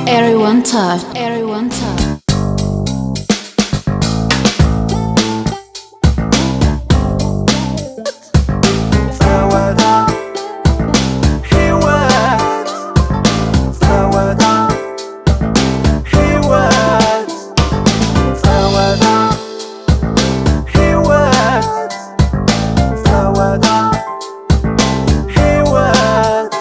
Everyone touch. Everyone touch. ጸወታ ህይወት፣ ጸወታ ህይወት፣ ጸወታ ህይወት፣ ጸወታ ህይወት።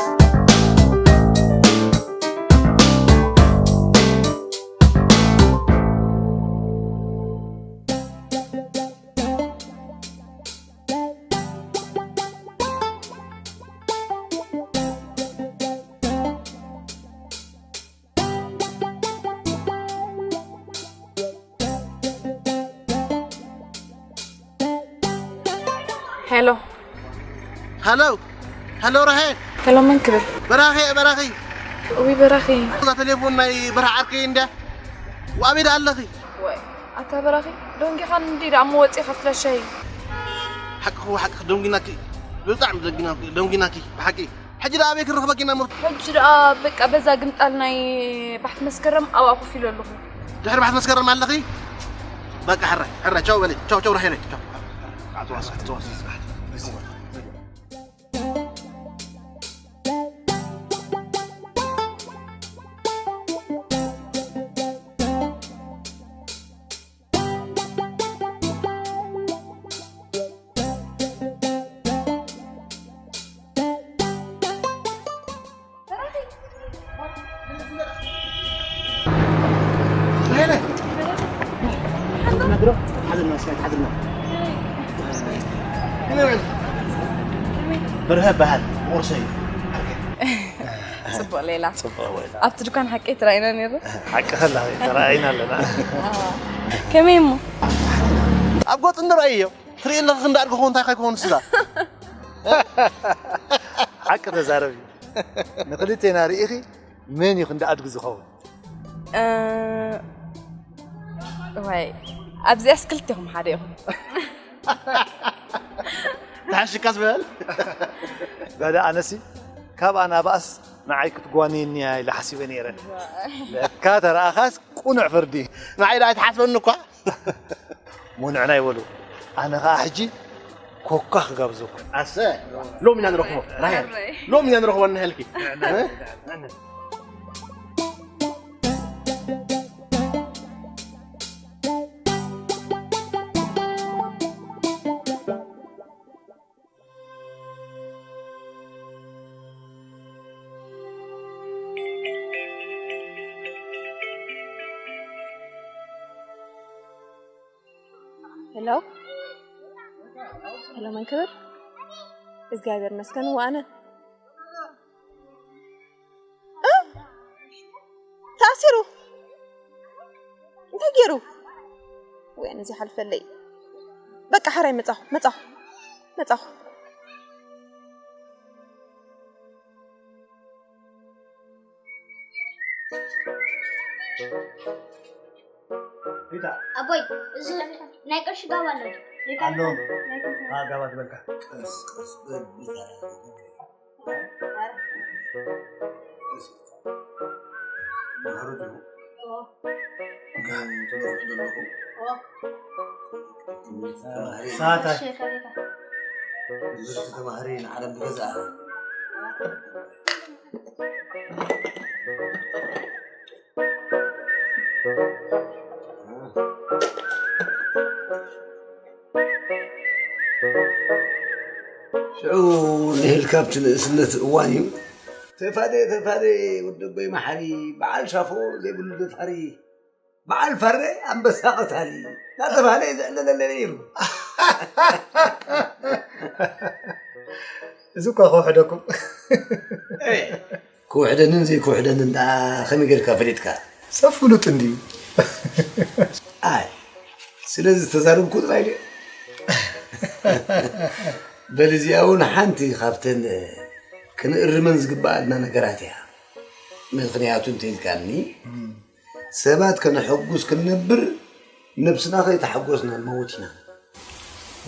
ሄሎ። ሃሎ፣ ሃሎ ራሄል። ሄሎ፣ መን ክብል? በራኺ እየ፣ በራኺ። እዊ በራኺ። እዛ ቴሌፎን ናይ በርሃ ዓርከይ እንድያ። ወኣበይ ደኣ ኣለኺ? ወይ፣ ኣታ በራኺ፣ ደንጊኻኒ እንዲ ደኣ እሞ ወፂእኻ ፍለሻይ። ሓቅኺ፣ ሓቅኺ፣ ደንጊናኪ። ብጣዕሚ ደንጊናኪ፣ ደንጊናኪ፣ ብሓቂ። ሕጂ ደኣ ኣበይ ክንረኽበኪ ኢና እሞ? ሕጂ ደኣ በቃ በዛ ግምጣል ናይ ባሕቲ መስከረም ኣብኣ ኮፍ ኢለ ኣለኹ። ድሕሪ ባሕቲ መስከረም ኣለኺ? በቃ ሕራይ፣ ሕራይ፣ ቻው በሊ። ቻው፣ ቻው ራሄለይ፣ ቻው። ኣትዋስ፣ ኣትዋስ። በርሀ በሃል ቁርሰይ። ጽቡቕ ሌላ። ጽቡቕ ሌላ። ኣብቲ ድኳን ሓቀይ ትራእይና ነይሩ። ሓቂ ከላ ተራእይና ኣለና። ከመይ እሞ? ኣብ ገጹ እንድረኣዮ ትርኢ ኣለኺ፣ ክንዲ ኣድጊ ክኸውን እንታይ ከይከውን ስጋ። ሓቂ ተዛረቢ። ንክልቴና ርኢኺ፣ መን እዩ ክንዲ ኣድጊ ዝኸውን? እ፣ ዋይ፣ ኣብዚኣስ ክልቴኹም ሓደ ኢኹም። ተሓሽካስ በል። በለ ኣነሲ፣ ካብኣ ናባኣስ ንዓይ ክትጓንየኒ እያ ኢለ ሓሲበ ነይረ። ለካ ተረኣኻስ ቁኑዕ ፍርዲ። ንዓይ ደኣ ኣይትሓስበኒ እኳ። ሙንዕና ይበሉ። ኣነ ኸኣ ሕጂ ኮካ ክጋብዘኩም። ኣሰ፣ ሎሚ ኢና ንረኽቦ። ራሄል፣ ሎሚ ኢና ንረኽቦ እንሀልኪ። ሄሎ፣ ሄሎ፣ መን ክብል? እግዚኣብሔር ይመስገን፣ እወ ኣነ። እ? ተኣሲሩ? እንታይ ገይሩ? ወይ፣ ነዚ ሓልፈለይ። በቃ፣ ሕራይ መጻኹ፣ መጻኹ፣ መጻኹ። ሪታ። ኣቦይ፣ እዚ ናይ ቅርሺ ጋባ ኣሎ። ኣሎ። አ፣ ጋባ ትበልካ። ቀስ፣ ቀስ፣ በል፣ ሪታ። ቀስ። ማህረድ ነው። ኦ። ጋር ትመርጥ ዘለኹ። ኦ። ትምህርቲ ተማሃሪ። ሰዓት። እሺ፣ ከቤታ። ትምህርቲ ተማሃሪ ንዓለም ትገዝኣ። ሽዑ ንህል ካብቲ ንእስነት እዋን እዩ። ተፋደ፣ ተፋደ፣ ወደቦይ መሓሪ፣ በዓል ሻፎ ዘይብሉ ደፋሪ፣ በዓል ፋረ ኣንበሳ ቀታሊ እናተባህለ እዩ ዝዕለለለ ነይሩ። እዚ እኳ ክውሕደኩም። ኤ፣ ክውሕደንን ዘይክውሕደንን ደኣ ከመይ ጌርካ ፈሊጥካ? ሰብ ፍሉጥ እንድዩ። ኣይ፣ ስለዚ ዝተዛረብኩ ጥራይ ድዩ? በል፣ እዚኣ እውን ሓንቲ ካብተን ክንእርመን ዝግበኣልና ነገራት እያ። ምኽንያቱ እንተኢልካኒ፣ እም። ሰባት ከነሐጉስ ክንነብር፣ ነብስና ከይተሓጎስና ንመውት ኢና።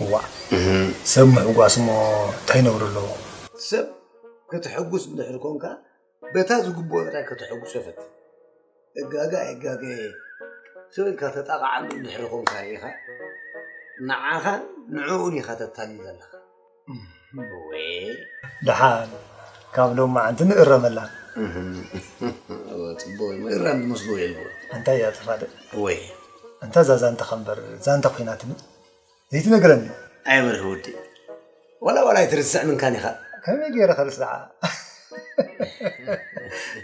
እዋእ፣ እህ። ሰብ ምሕጓስ እሞ እንታይ ነውሪ ኣለዎ? ሰብ ክትሕጉስ እንድሕር ኮንካ፣ በታ ዝግብኦ ጥራይ ከተሐጉሶ ፈትን። እጋገ ኣይጋገ፣ ስቕ ኢልካ ተጣቕዓሉ እንድሕር ኮንካ ርኢኻ፣ ንዓኻን ንዕኡን ኢኻ ተታልል ዘለኻ። እወ። ደሓን፣ ካብ ሎማዓንቲ ንእረመላ። እወ፣ ጽቡቕ እዩ። ምእራም ዝመስሎ የልቦን። ኣንታ እያ ተፋደ። እወ። ኣንታ እዛ ዛንታ ኸምበር ዛንታ ኮይናትኒ። ዘይትነግረኒ? ኣይ በርህ ወዲ። ዋላ ዋላ ኣይትርስዕ ምንካን ኢኻ። ከመይ ገይረ ኸርስዓ?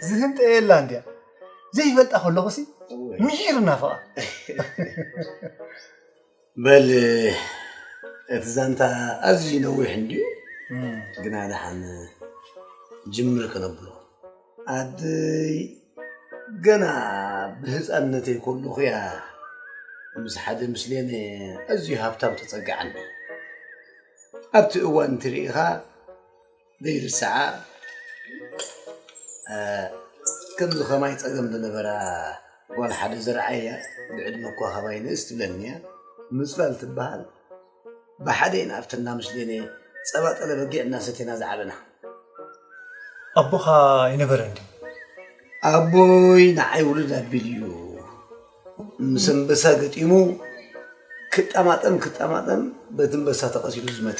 ዝህንጠየላ እንድያ። ዘይፈልጣ ከለኹሲ እወ። ምሒር ናፍቓ። በል፣ እቲ ዛንታ ኣዝዩ ነዊሕ እንድዩ። እም። ግና ደሓን ጅምር ከነብሎ። ኣደይ ገና ብህፃንነተይ ከለኹ እያ ምስ ሓደ ምስሌነ ኣዝዩ ሃብታም ተፀግዓኒ። ኣብቲ እዋን እቲ ርኢኻ ዘይርስዓ፣ እ፣ ከምዚ ኸማይ ፀገም ዝነበራ ጓል ሓደ ዘርዓይ እያ። ብዕድመ እኳ ኻባይ ንእስ ትብለኒ እያ። ምፅላል ትበሃል። ብሓደ ኢና ኣብቲ እንዳ ምስሌነ ጸባ ጠለ በጊዕ እናሰቴና ዝዓበና። ኣቦኻ ኣይነበረን ድዩ? ኣቦይ ንዓይ ውሉድ ኣቢሉ እዩ። ምስ ኣንበሳ ገጢሙ ክጠማጠም ክጠማጠም በቲ ኣንበሳ ተቐሲሉ ዝመተ።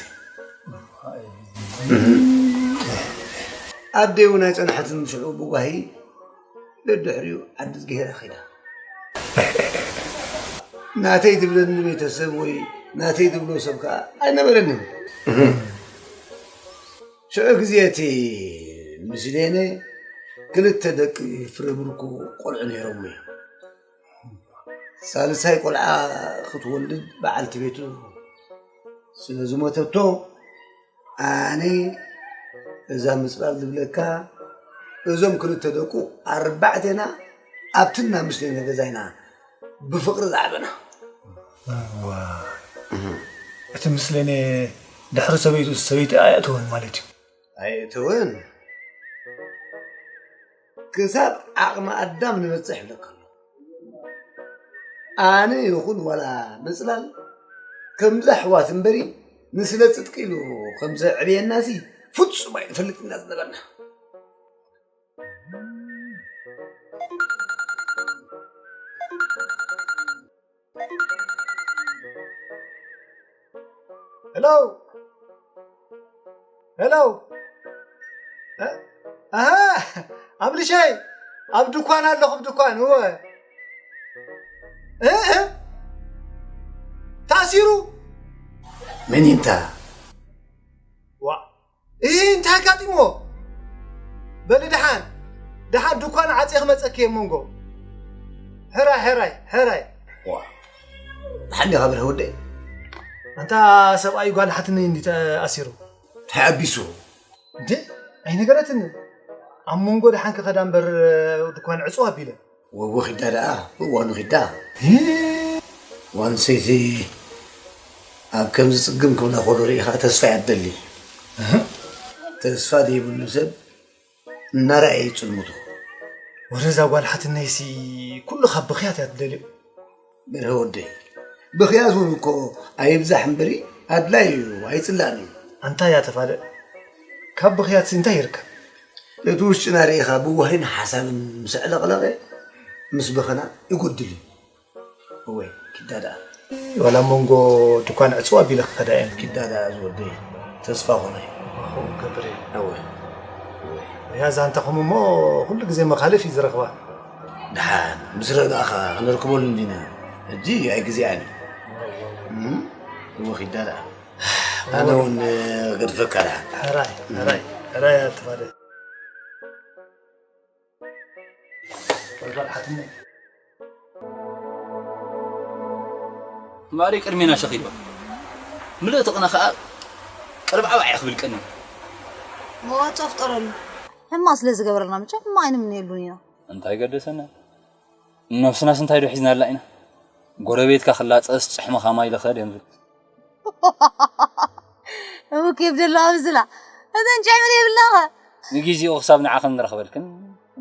ኣደይ እውን ኣይጸንሐትን ሽዑ ብጓሂ ደድሕሪኡ ዓዲ ዝገሄራ ኸይዳ። ናተይ ትብለኒ ቤተሰብ ወይ ናተይ ትብሎ ሰብ ከኣ ኣይነበረንን። ሽዑ ግዜ እቲ ምስሌነ ክልተ ደቂ ፍረ ብርኩ ቆልዑ ነይሮም እዮም። ሳልሳይ ቆልዓ ክትወልድ በዓልቲ ቤቱ ስለ ዝሞተቶ ኣነ እዛ ምፅላል ዝብለካ እዞም ክልተ ደቁ ኣርባዕቴና ኣብትና ምስሌነ ገዛይና ብፍቕሪ ዝዓበና። እዋ። እቲ ምስሌነ ድሕሪ ሰበይቱ ሰበይቲ ኣየእተወን ማለት እዩ። ኣየእተወን ክሳብ ዓቕሚ ኣዳም ንበፅሕ ይብለካ ኣሎ። ኣነ ይኹን ዋላ ምፅላል ከምዛ ኣሕዋት እምበሪ ንስለ ፅድቂ ኢሉ ከምዘ ዕብየናሲ ፍጹም ኣይንፈልጥ ኢና ዝነበርና። ሄሎ ሄሎ። ኣሃ፣ ኣብልሸይ ኣብ ድኳን ኣለኹ፣ ኣብ ድኳን። እወ። እ እ ታሲሩ። ምን ይንታ? ዋ፣ እ እንታይ ኣጋጢሞ? በሊ ደሓን ደሓን ድኳን ዓጽየ ክመጸኪ እየ መንጎ። ሕራይ ሕራይ ሕራይ። ዋ፣ ደሓን ዲኻ ብርህ ወደይ? ኣንታ ሰብኣይ ጓል ሓትነይ እንዲ ተኣሲሩ። ተሓቢሱ። እንዴ? ኣይነገረትን። ኣብ መንጎ ደሓን ክኸዳ እምበር ድኳን ዕጹ ኣቢለ። ወዎ ኺዳ ደኣ ብእዋኑ ኺዳ። እ? ዋንሰይቲ ኣብ ከምዚ ጽግም ክብላ ከሎ ርኢኻ ተስፋ እያ ትደሊ። እህ? ተስፋ ዘይብሉ ሰብ እናረኣየ እዩ ጽልምቱ። ወረ እዛ ጓል ሓትነይሲ ኩሉ ካብ ብኽያት እያ ትደልዮ። በርሀ ወደይ፣ ብኽያት እውን እኮ ኣይብዛሕ እምበሪ ኣድላይ እዩ፣ ኣይጽላእን እዩ። ኣንታ እያ ተፋደእ። ካብ ብኽያትሲ እንታይ ይርከብ? እቲ ውሽጥና ርኢኻ ብዋሂን ሓሳብን ምስ ኣዕለቕለቐ ምስ በኸና ይጎድል እዩ። እወ፣ ኪዳ ደኣ። ዋላ መንጎ ድኳን ዕጽዋ ኣቢለ ክኸዳ እየ። ኪዳ ደኣ ዝወደይ፣ ተስፋ ኾነ። ገብሬ። እወ። እወ። እያ ዛንታ ኹም እሞ ኩሉ ግዜ መኻልፍ እዩ ዝረኽባ። ደሓን፣ ምስ ረጋእኻ ክንርክበሉ እንዲና። ሕጂ ኣይግዜኣን እዩ። እም፣ እወ፣ ኪዳ ደኣ። ኣነ እውን ገድፈካ ደሓን። ሕራይ፣ ሕራይ፣ ሕራይ ኣትፋደ። ማሪ ቅድሜና ሸኺባ። ምልእቲ ቅነ ኸኣ ቅርብዓባዕ እያ ክብል ቀኒ። መዋጽኦ ፍጠረሉ። ሕማቕ ስለ ዝገበረልና፣ መቸም ሕማቕ ኣይንምነየሉን ኢና። እንታይ ገደሰና? ነብስናስ እንታይ ዶ ሒዝናላ ኢና? ጎረቤትካ ክላጸስ ጭሕምኻ ማይ ልኸድ እዮም ዝብሉ። እቡ ኬፍ ደሎ ኣብዝላ። እተን ጭሕምር የብላኸ። ንጊዜኡ ክሳብ ንዓ ከም ንረኽበልክን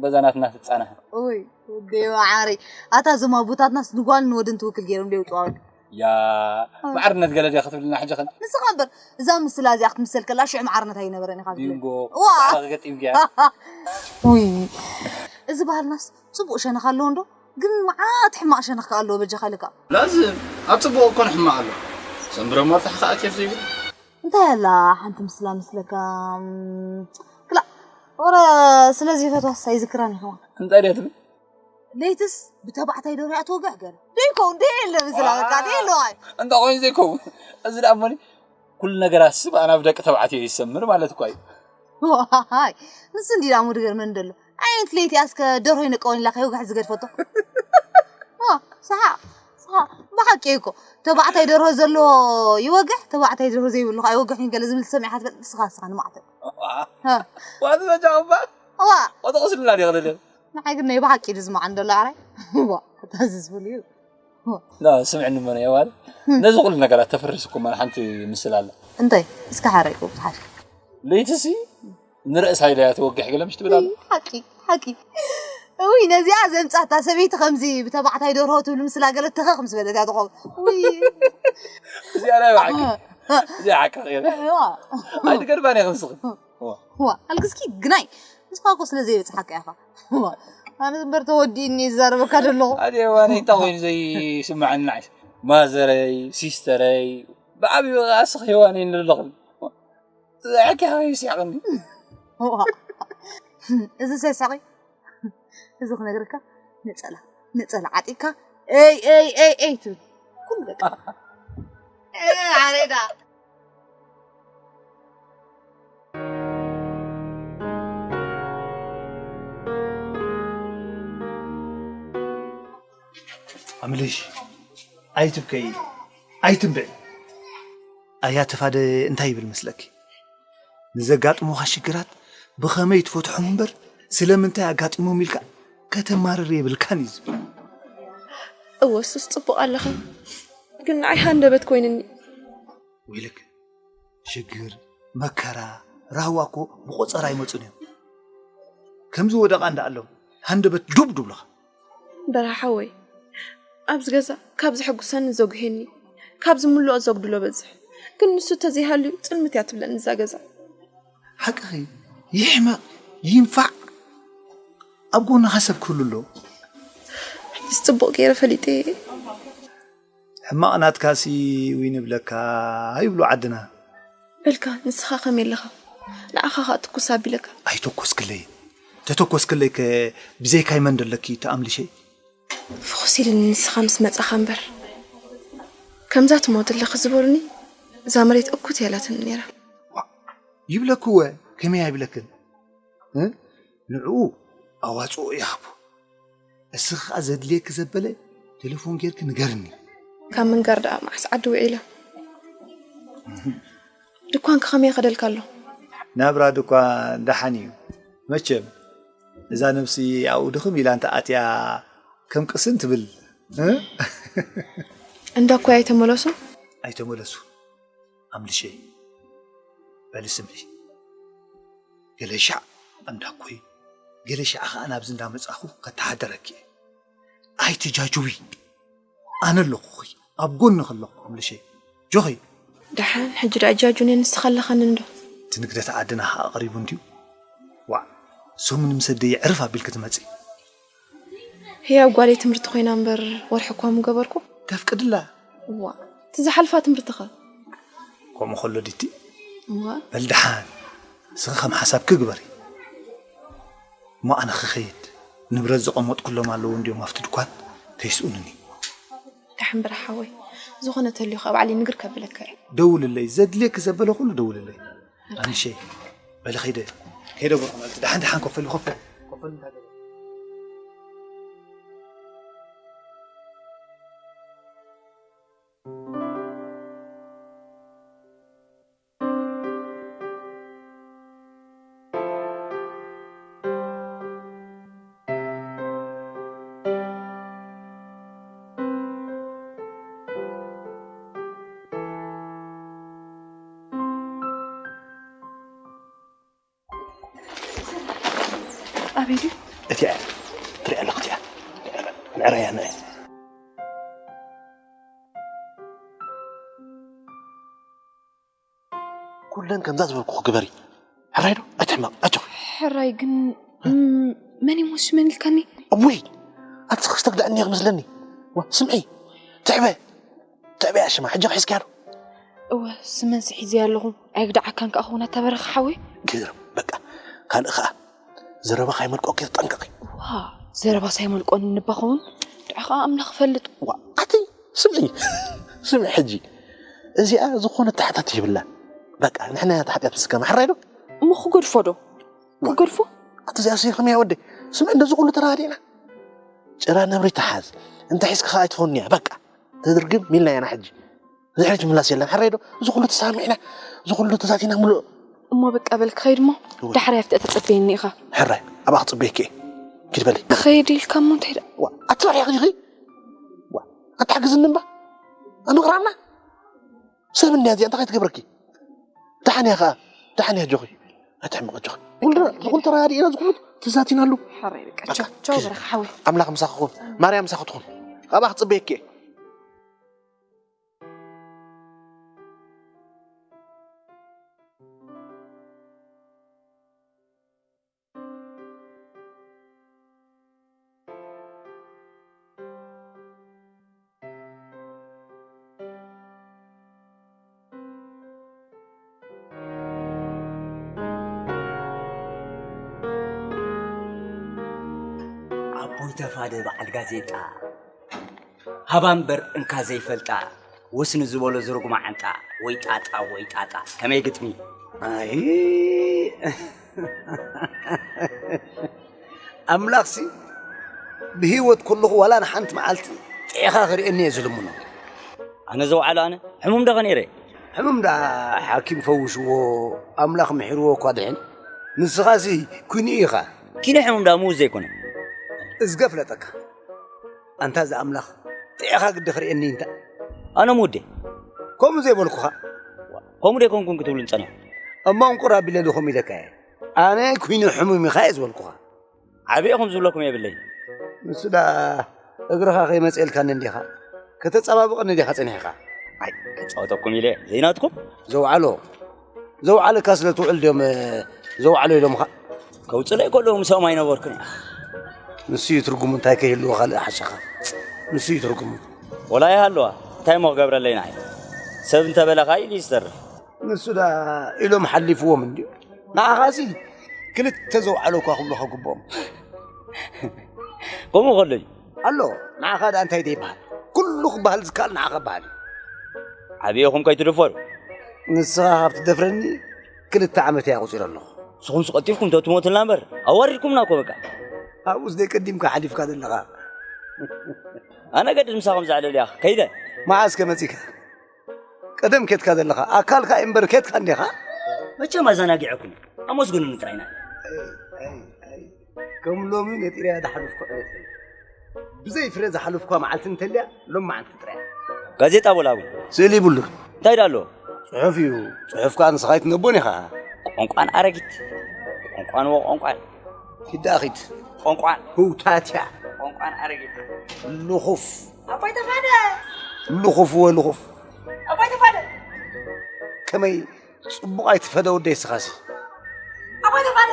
በዛ ናትና ትጻናሕ። ኡይ፣ ወደይ መዓረይ። ኣታ እዞም ኣቦታትናስ ንጓልን ንወድን ትውክል ገይሮም ደይውጥዋሉ። ያ ማዕርነት ገለ ድያ ክትብልና ሕጂ ኸን ንስኻ እምበር እዛ ምስላ እዚኣ ክትምሰል ከላ ሽዑ ማዕርነት ኣይነበረን ኢኻ ትብል። ቢንጎ ዋ! ባዕልኻ ገጢምክያ። ውይ እዚ ባህልናስ ጽቡቕ ሸነኽ ኣለዎ እንዶ ግን መዓት ሕማቕ ሸነኽ ከኣ ኣለዎ በጃኻ ኢልካ። ላዝም ኣብ ጽቡቕ እኮ ንሕማቕ ኣሎ። ሰንብረ ማርታ ከኣ ኬፍ ዘይብል እንታይ ኣላ ሓንቲ ምስላ ምስለካ እም፣ ክላ ወረ ስለዚ ፈትዋስ ኣይዝክራን ይኸውን እንታይ ድያ ትብል ለይትስ ብተባዕታይ ዶ ሪኣ ትወግሕ ገለ ደይኮው እንደ የለ ምስላ በቃ ደየለዋይ እንተ ኮይኑ ዘይከውን እዚ ደኣ እሞኒ ኩሉ ነገራት ስብ ኣናብ ደቂ ተባዕትዮ ይሰምር ማለት እኳ እዩ ዋይ ንሱ እንዲ ደኣ ሙድገር መን ደሎ ዓይነት ለይቲ ኣስከ ደርሆ ይንቀወን ኢላ ከይወግሕ ዝገድፈቶ ዋ፣ ሰሓቕ፣ ሰሓቕ። ብሓቂ እኮ ተባዕታይ ደርሆ ዘለዎ ይወግሕ፣ ተባዕታይ ደርሆ ዘይብሉ ከዓ ይወግሕ እዩ ገለ ዝብል ሰሚዕካ ትፈልጥ ንስኻ ንስኻ ንማዕተ። ዋ፣ ዋ፣ ተዛጫ እባ። ዋ፣ ወተቕስልና ዲኻ ደለ። ንዓይ ግን ናይ ብሓቂ እዩ ዝስማዕ እንደሎ ኣራይ። ዋ፣ ታዝዝ ብሉ እዩ። ዋ። ላ፣ ስምዕኒ እሞ ናይ ኣዋል። ነዚ ኩሉ ነገራት ተፍርስ እኮ ማን ሓንቲ ምስል ኣላ። እንታይ? እስከ ሓረይ ክሓሽ። ለይትሲ ንርእሳ ኢላ እያ ትወግሕ ገለ ምሽ ትብል ኣላ። ሓቂ፣ ሓቂ። ውይ ነዚኣ ዘምጻታ ሰበይቲ ከምዚ ብተባዕታይ ደርሆ ትብል ምስላ ገለ ተኸኽ ምስ በለት እያ ትኸውን። ውይ እዚኣ ናይ ብሓቂ እዚኣ ሓቂ ኸይረ እዋ። ኣይትገድፋን ኢኺ ንስኺ። እዋ። ዋ ኣልግስኪ ግናይ ንስኻ እኮ ስለ ዘይበጽሓካ ኢኻ። ዋ ኣነ እምበር ተወዲእኒ ዝዛረበካ ዘለኹ። ኣደ ዋነ እንታይ ኮይኑ ዘይስምዓኒ ንዓይ ማዘረይ ሲስተረይ ብዓብዩ ኣስኺ ዋነ ኣለኹ። ዛዕኪ ሃይ ሲያቕኒ እዋ። እዚ ሰሳቒ እዚ ክነግረካ ነጸላ ነጸላ ዓጢካ ኤይ ኤይ ኤይ ኤይ ትብል ኩሉ በቃ ኣሬዳ ኣምልሽ ኣይትብከይ ኣይትንብዕ ኣያ ተፋደ እንታይ ይብል መስለኪ ንዘጋጥሙኻ ሽግራት ብኸመይ ትፈትሖም እምበር ስለምንታይ ኣጋጢሞም ኢልካ ከተማርር የብልካን እዩ ዝብል። እወ እሱስ ጽቡቕ ኣለኻ ግን ንዓይ ሃንደበት ኮይንኒ። ወይልክ ሽግር፣ መከራ፣ ራህዋ እኮ ብቆጸራ ኣይመጹን እዮም። ከምዚ ወደቓ እንዳኣሎም ሃንደበት ዱብ ዱብልኻ። በርሃ ሓወይ፣ ኣብዚ ገዛ ካብ ዘሐጉሰኒ ዘጉሄኒ፣ ካብ ዝምልኦ ዘጉድሎ በዝሕ። ግን ንሱ ተዘይሃልዩ ጽልምት እያ ትብለኒ እዛ ገዛ። ሓቅኺ፣ ይሕመቕ ይንፋዕ ኣብ ጎንኻ ሰብ ክህሉ ኣለዎ። ሕጂስ ጽቡቕ ገይረ ፈሊጠ እየ። ሕማቕ ናትካሲ ዊን ይብለካ ይብሉ ዓድና። በልካ ንስኻ ከመይ ኣለኻ? ንዓኻ ኸኣ ትኩስ ኣቢለካ። ኣይተኮስክለይ። ተተኮስክለይ ከ ብዘይካይ መን ደለኪ ተኣምልሸይ? ፍኹስ ኢልኒ ንስኻ ምስ መጻኻ እምበር። ከምዛ ትሞት ኣለኺ ዝበሉኒ እዛ መሬት እኩት እያ ኢላትኒ ነይራ። ዋ ይብለክወ ከመይ ኣይብለክን? እ? ንዕኡ ኣዋጽኦ ይሃቦ። እስኺ ኸኣ ዘድልየኪ ዘበለ ቴሌፎን ጌርኪ ንገርኒ። ካብ ምንጋር ደኣ መዓስ ዓዲ ውዒላ? ድኳንኪ ከመይ ይኸደልካ ኣሎ? ናብራ ድኳን ደሓን እዩ። መቸም እዛ ነብሲ ኣብኡ ድኽም ኢላ እንተ ኣትያ ከም ቅስን ትብል። እ? እንዳ እኮይ ኣይተመለሱን? ኣይተመለሱን። ኣምልሸይ በሊ ስምዒ። ገለ ሻዕ ኣንዳኮይ ገለ ሻዕ ኸኣ ናብዚ እንዳመጻኹ ከተሓደረኪ እየ። ኣይትጃጅዊ። ኣነ ኣለኹኺ ኣብ ጎንኺ ኣለኹ ኣምልሸይ። ጆኺ። ደሓን ሕጂ ደኣ ጃጁኒ ንስኻ ኣለኻኒ እንዶ። እቲ ንግደት ዓድና ኸኣ ቀሪቡ እንድዩ። ዋዕ ሰሙን ምስ ኣደይ ዕርፍ ኣቢልኪ ትመጺ። ህያብ ጓለይ ትምህርቲ ኮይና እምበር ወርሒ እኳ ምገበርኩ። ተፍቅድላ። እዋ እቲ ዝሓልፋ ትምህርትኸ? ከምኡ ከሎ ዲቲ እዋ በል ደሓን እስኺ ከም ሓሳብኪ ግበሪ። እሞ ኣነ ክኸይድ ንብረት ዘቐመጥኩሎም ኣለዉ እንድዮም ኣብቲ ድኳን ከይስኡንኒ። ደሓን በርሓ ሓወይ ዝኾነ ተልዩ ካብ ባዕሊ ንግር ከብለካ እየ። ደውልለይ ዘድልየኪ ዘበለ ኩሉ ደውልለይ። ኣንሸይ በሊ ኸይደ ኸይደ ጎርኹ ማለት ደሓን ደሓን ኮፈሉ ኮፈሉ ኮፈሉ እንታይ ገበሩ? ኣበይ ድዩ? እቲኣ እያ ትሪኣ ኣለኹ እቲኣ ንዕረያ ንዕረያ ደን ከምዛ ዝበልኩ ክግበሪ። ሕራይ ዶ? ኣይትሕመቕ፣ ኣጆኺ። ሕራይ ግን፣ እም፣ መን እዩ ሞሲ መን ኢልካኒ? እውይ! ኣቲ ክስተግዳእኒ እየ ክመስለኒ። ዋ፣ ስምዒ። ትዕበ። ትዕበ እያ ሽማ። ሕጂ ሒዝካያ ዶ? እወ፣ ስመን ስሒዘያ ኣለኹ። ኣይግዳዓካን ከኣ ክውን ኣታ በረኻ ሓወይ። ግርም። በቃ። ካልእ ከኣ። ዘረባ ካይመልቆ ተጠንቀቒ። ዋ፣ ዘረባ ሳይመልቆ ንባ ክውን። ድዓ ከኣ ኣምላኽ ይፈልጥ። ዋ፣ ኣቲ ስምዒ። ስምዒ ሕጂ። እዚኣ ዝኾነ ታሕታት ይብላ። በቃ፣ ንሕና እያ ተሓጢኣት ምስከማ። ሕራይ ዶ? እሞ ክገድፎ ዶ? ክገድፎ? ኣቲ እዚኣ ስይ ከመይ ወደይ? ስምዒ፣ እንደዚ ኩሉ ተራዲእና። ጭራ ነብሪ ተሓዝ። እንተ ሒዝካ ከኣ ኣይትኾንያ። በቃ። ተድርግም ሚልና ያና ሕጂ። ድሕሪት ምላስ የለን። ሕራይ ዶ? እዚ ኩሉ ተሳሚዕና፣ እዚ ኩሉ ተዛቲና ምሉእ። እሞ በቃ በል ክኸይድ እሞ እወ። ዳሕራይ ኣብቲ ተጸበየኒ ኢኻ። ሕራይ፣ ኣብኣ ክጽበየኪ እየ። ኪድ በሊ። ክኸይድ ኢልካ እሞ እንታይ ደኣ? ዋ፣ ኣትባሕያ ኺኺ? ዋ፣ ኣትሓግዝኒ እምባ? ኣምቕራና? ሰብ እንድያ እዚኣ እንታይ ከይትገብረኪ? ደሓን እያ ኸኣ። ደሓን እያ ኣጆኺ። ኣይትሕመቕ ኣጆኺ። ኩልና፣ ዝኹሉ ተረዳዲእና፣ ዝኹሉ ተዛቲናሉ። ሕራይ በቃ። በቃ፣ ቻው፣ ቻው፣ ኪድ። በረኻ ሓወይ። ኣምላኽ ምሳኺ ኹን። ማርያም ምሳኺ ትኹን። ኣብኣ ክጽበየኪ እየ። ኣቦይ ተፋደ በዓል ጋዜጣ፣ ሃባ እምበር እንካ ዘይፈልጣ፣ ወስኒ ዝበሎ ዝርጉማ ዓንጣ፣ ወይ ጣጣ፣ ወይ ጣጣ። ከመይ ግጥሚ? ኣይ፣ ኣምላኽሲ ብህይወት ከለኹ ዋላ ንሓንቲ መዓልቲ ጥዒኻ ክርእየኒ እየ ዝልምኖ። ኣነ ዘውዓሎ ኣነ ሕሙም ደኸ ነይረ? ሕሙም ደኣ ሓኪም ፈውሽዎ፣ ኣምላኽ ምሒርዎ እኳ ድሕን። ንስኻሲ ኩኒ ኢኻ። ኪነ ሕሙም ደኣ ምዉት ዘይኮነ። እዝገ ፍለጠካ። ኣንታ እዚ ኣምላኽ ጥዒኻ ግዲ ክርእየኒ እንታ። ኣነ ምዉት ድየ? ከምኡ ዘይበልኩኻ። ከምኡ ደይኮንኩን ክትብሉን ጸኒሕኩም። እሞ እንቁር ኣቢለ ድኹም ኢለካ እየ። ኣነ ኩኒ ሕሙም ኢኻ እየ ዝበልኩኻ። ዓቢ ኢኹም ዝብለኩም የብለይን። ንሱ ደኣ እግርኻ ከይመጽኤልካኒ እንዲኻ፣ ከተጸባብቐኒ ዲኻ ጸኒሕካ? ኣይ፣ ክጻወተኩም ኢለ ዘይናትኩም። ዘውዓሎ፣ ዘውዓለካ ስለ ትውዕል ድዮም፣ ዘውዓሎ ኢሎምኻ? ከውጽለይ ከለዉ ምስኦም ኣይነበርኩን። ንሱ እዩ ትርጉሙ፣ እንታይ ከይህልዎ ካልእ ሓሸኻ። ንሱ እዩ ትርጉሙ። ወላ ይሃልዋ፣ እንታይ እሞ ክገብረለይ ንዓይ? ሰብ እንተበለኻ ኢሉ እዩ ዝተርፍ። ንሱ ደኣ ኢሎም ሓሊፍዎም እንድዩ። ንዓኻሲ ክልተ ዘውዓሎ እኳ ክብሉኻ ግብኦም። ከምኡ ከሎ እዩ። ኣሎ፣ ንዓኻ ደኣ እንታይ ደይበሃል? ኩሉ ክበሃል ዝከኣል ንዓኻ በሃል እዩ። ዓብየኹም ከይትድፈሩ። ንስኻ ካብ ትደፍረኒ ክልተ ዓመት እያ ኣቑጺረ ኣለኹ። ንስኹምስ ቀልጢፍኩም ተትሞቱልና እምበር፣ ኣዋሪድኩምና እኮ በቃ። ኣብኡስ ደይ ቀዲምካ ሓሊፍካ ዘለኻ። ኣነ ገድድ ምሳኹም ዘዕለልያ ከይደ። መዓስ ከ መጺካ? ቀደም ኬድካ ዘለኻ፣ ኣካልካ እምበር ኬድካ እንዲኻ? መቸም ኣዘናጊዐኩም፣ ኣመስግኑኒ ጥራይና። ከም ሎሚ ነጢረያ ዝሓለፍኩ ዕለት የለን። ብዘይ ፍረ ዝሓለፍኳ መዓልቲ እንተልያ፣ ሎሚ መዓልቲ ጥራይ። ጋዜጣ ቦላጉ። ስእሊ ይብሉን። እንታይ ደኣ ኣሎ? ጽሑፍ እዩ። ጽሑፍ ከኣ ንስኻ ኣይትነቦን ኢኻ። ቋንቋን ኣረጊት። ቋንቋን ወቋንቋን። ኪድ ደኣ ኺድ። ቋንቋን። ህውታትያ። ቋንቋን ኣረጊት። ልኹፍ። ኣቦይ ተፋደ! ልኹፍ ወ ልኹፍ። ኣቦይ ተፋደ! ከመይ ጽቡቕ ኣይትፈደ ወደይ ስኻሲ። ኣቦይ ተፋደ!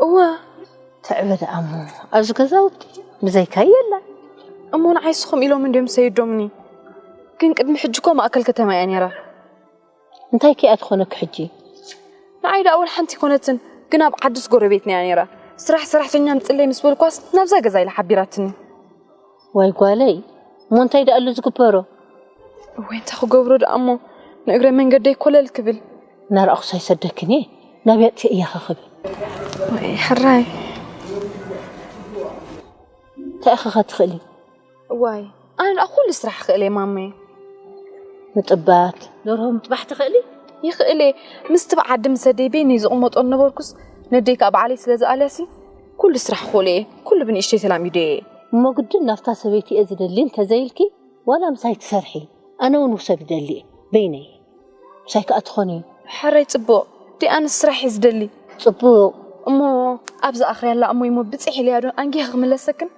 እወ። ትዕበ ደኣ እሞ ኣብዚ ገዛውቲ ብዘይካ የላ። እሞ ንዓይ ስኹም ኢሎም እንድዮም ሰይዶምኒ። ግን ቅድሚ ሕጂ እኮ ማእከል ከተማ እያ ነይራ። እንታይ ከኣ ትኾነኪ ሕጂ? ንዓይ ደኣ ወላ ሓንቲ ኣይኮነትን፣ ግን ኣብ ዓድስ ጎረቤትና እያ ነይራ። ስራሕ ሰራሕተኛ ምጽለይ ምስ በልኳስ ናብዛ ገዛ ኢላ ሓቢራትኒ። ዋይ ጓለይ፣ እሞ እንታይ ደኣ ኣሎ ዝግበሮ? እወይ፣ እንታይ ክገብሮ ደኣ እሞ፣ ንእግረ መንገደይ ኮለል ክብል። እናረኣኹስ ኣይሰደክን እየ፣ ናበይ ኣጥፊኤያኺ ክብል። ወይ ሕራይ። እንታይ ኢኺ ከ ትኽእሊ? እዋይ፣ ኣነ ደኣ ኩሉ ስራሕ ክእል እየ ማመየ። ምጥባት፣ ደርሆ ምጥባሕ ትኽእሊ? ይኽእል እየ። ምስቲ ብዓዲ ምስ ኣደይ በይነይ ዝቕመጦ ነበርኩስ፣ ነደይ ከኣ ባዕለይ ስለ ዝኣልያሲ፣ ኩሉ ስራሕ ክእል እየ። ኩሉ ብንእሽተይ ተላሚደ እየ። እሞ ግድን ናብታ ሰበይቲ እየ ዝደሊ እንተዘይልኪ፣ ዋላ ምሳይ ትሰርሒ፣ ኣነ እውን ውሰድ ይደሊ እየ፣ በይነይ። ምሳይ ከኣ ትኾኒ። ሕራይ ጽቡቕ፣ ደኣ ኣነ ስራሕ እየ ዝደሊ። ጽቡቕ። እሞ ኣብዚ ኣኽርያላ እሞ ይሞ ብፅሕ ኢለያ ዶ ኣንጊኻ ክምለሰክን?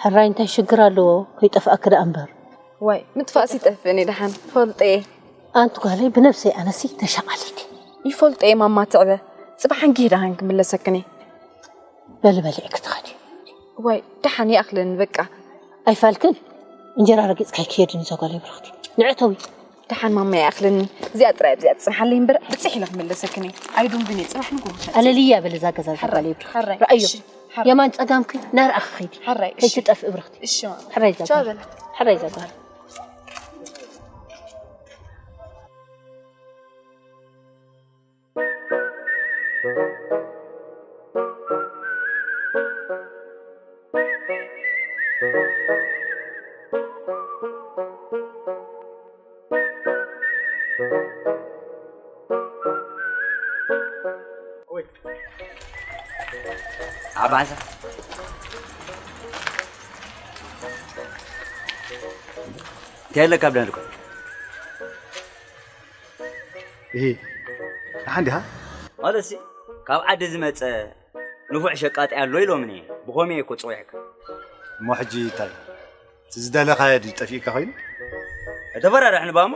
ሕራይ እንታይ ሽግር ኣለዎ? ከይጠፍኣኪ ደኣ እምበር። ዋይ ምጥፋእሲ ይጠፍእኒ ደሓን ፈልጠ እየ። ኣንቲ ጓለይ ብነብሰይ ኣነሲ ተሻቓሊት። ይፈልጦ እየ ማማ ትዕበ። ፅባሕ ኣንጊህ ደሓን ክምለሰክን እየ። በሊ በሊዕኪ ትኸዲ። ዋይ ደሓን ይኣኽለኒ በቃ። ኣይፋልክን? እንጀራ ረጊፅካ ኣይክየድን እዛ ጓለይ ብርኽቲ። ንዕተዊ። ደሓን ማማ ይኣኽለኒ። እዚኣ ጥራይ ኣብዚኣ ትፅንሓለይ እምበር ብፅሕ ኢለ ክምለሰክን እየ። ኣይዱንግን እየ ፅባሕ ንጎ ኣለልያ በል እዛ ገዛ እዛ ጓለይ ብርኽቲ። ሓራይ ረኣዮ። እሺ፣ ሓራይ። የማን ጸጋምኪ ናርኣኺ ኸይዲ። ሓራይ እሺ። ከይትጠፍእ ብርኽቲ። እሺ ማማ። ሕራይ እዛ ቻው ጓል። በል። ሕራይ እዛ ጓል። ኣባዛ እንታይ ኣለካ ብዳንድኳ እሂ ደሓን ዲኻ? ማለትሲ ካብ ዓዲ ዝመጸ ንፉዕ ሸቃጢ ኣሎ ኢሎምኒ። ብኸመይ እኮ ጽዊዕካ? እሞ ሕጂ እንታይ? እቲ ዝደለኻዮ ድዩ ጠፊእካ ኮይኑ? ኣይተፈራርሕኒ ባሞ።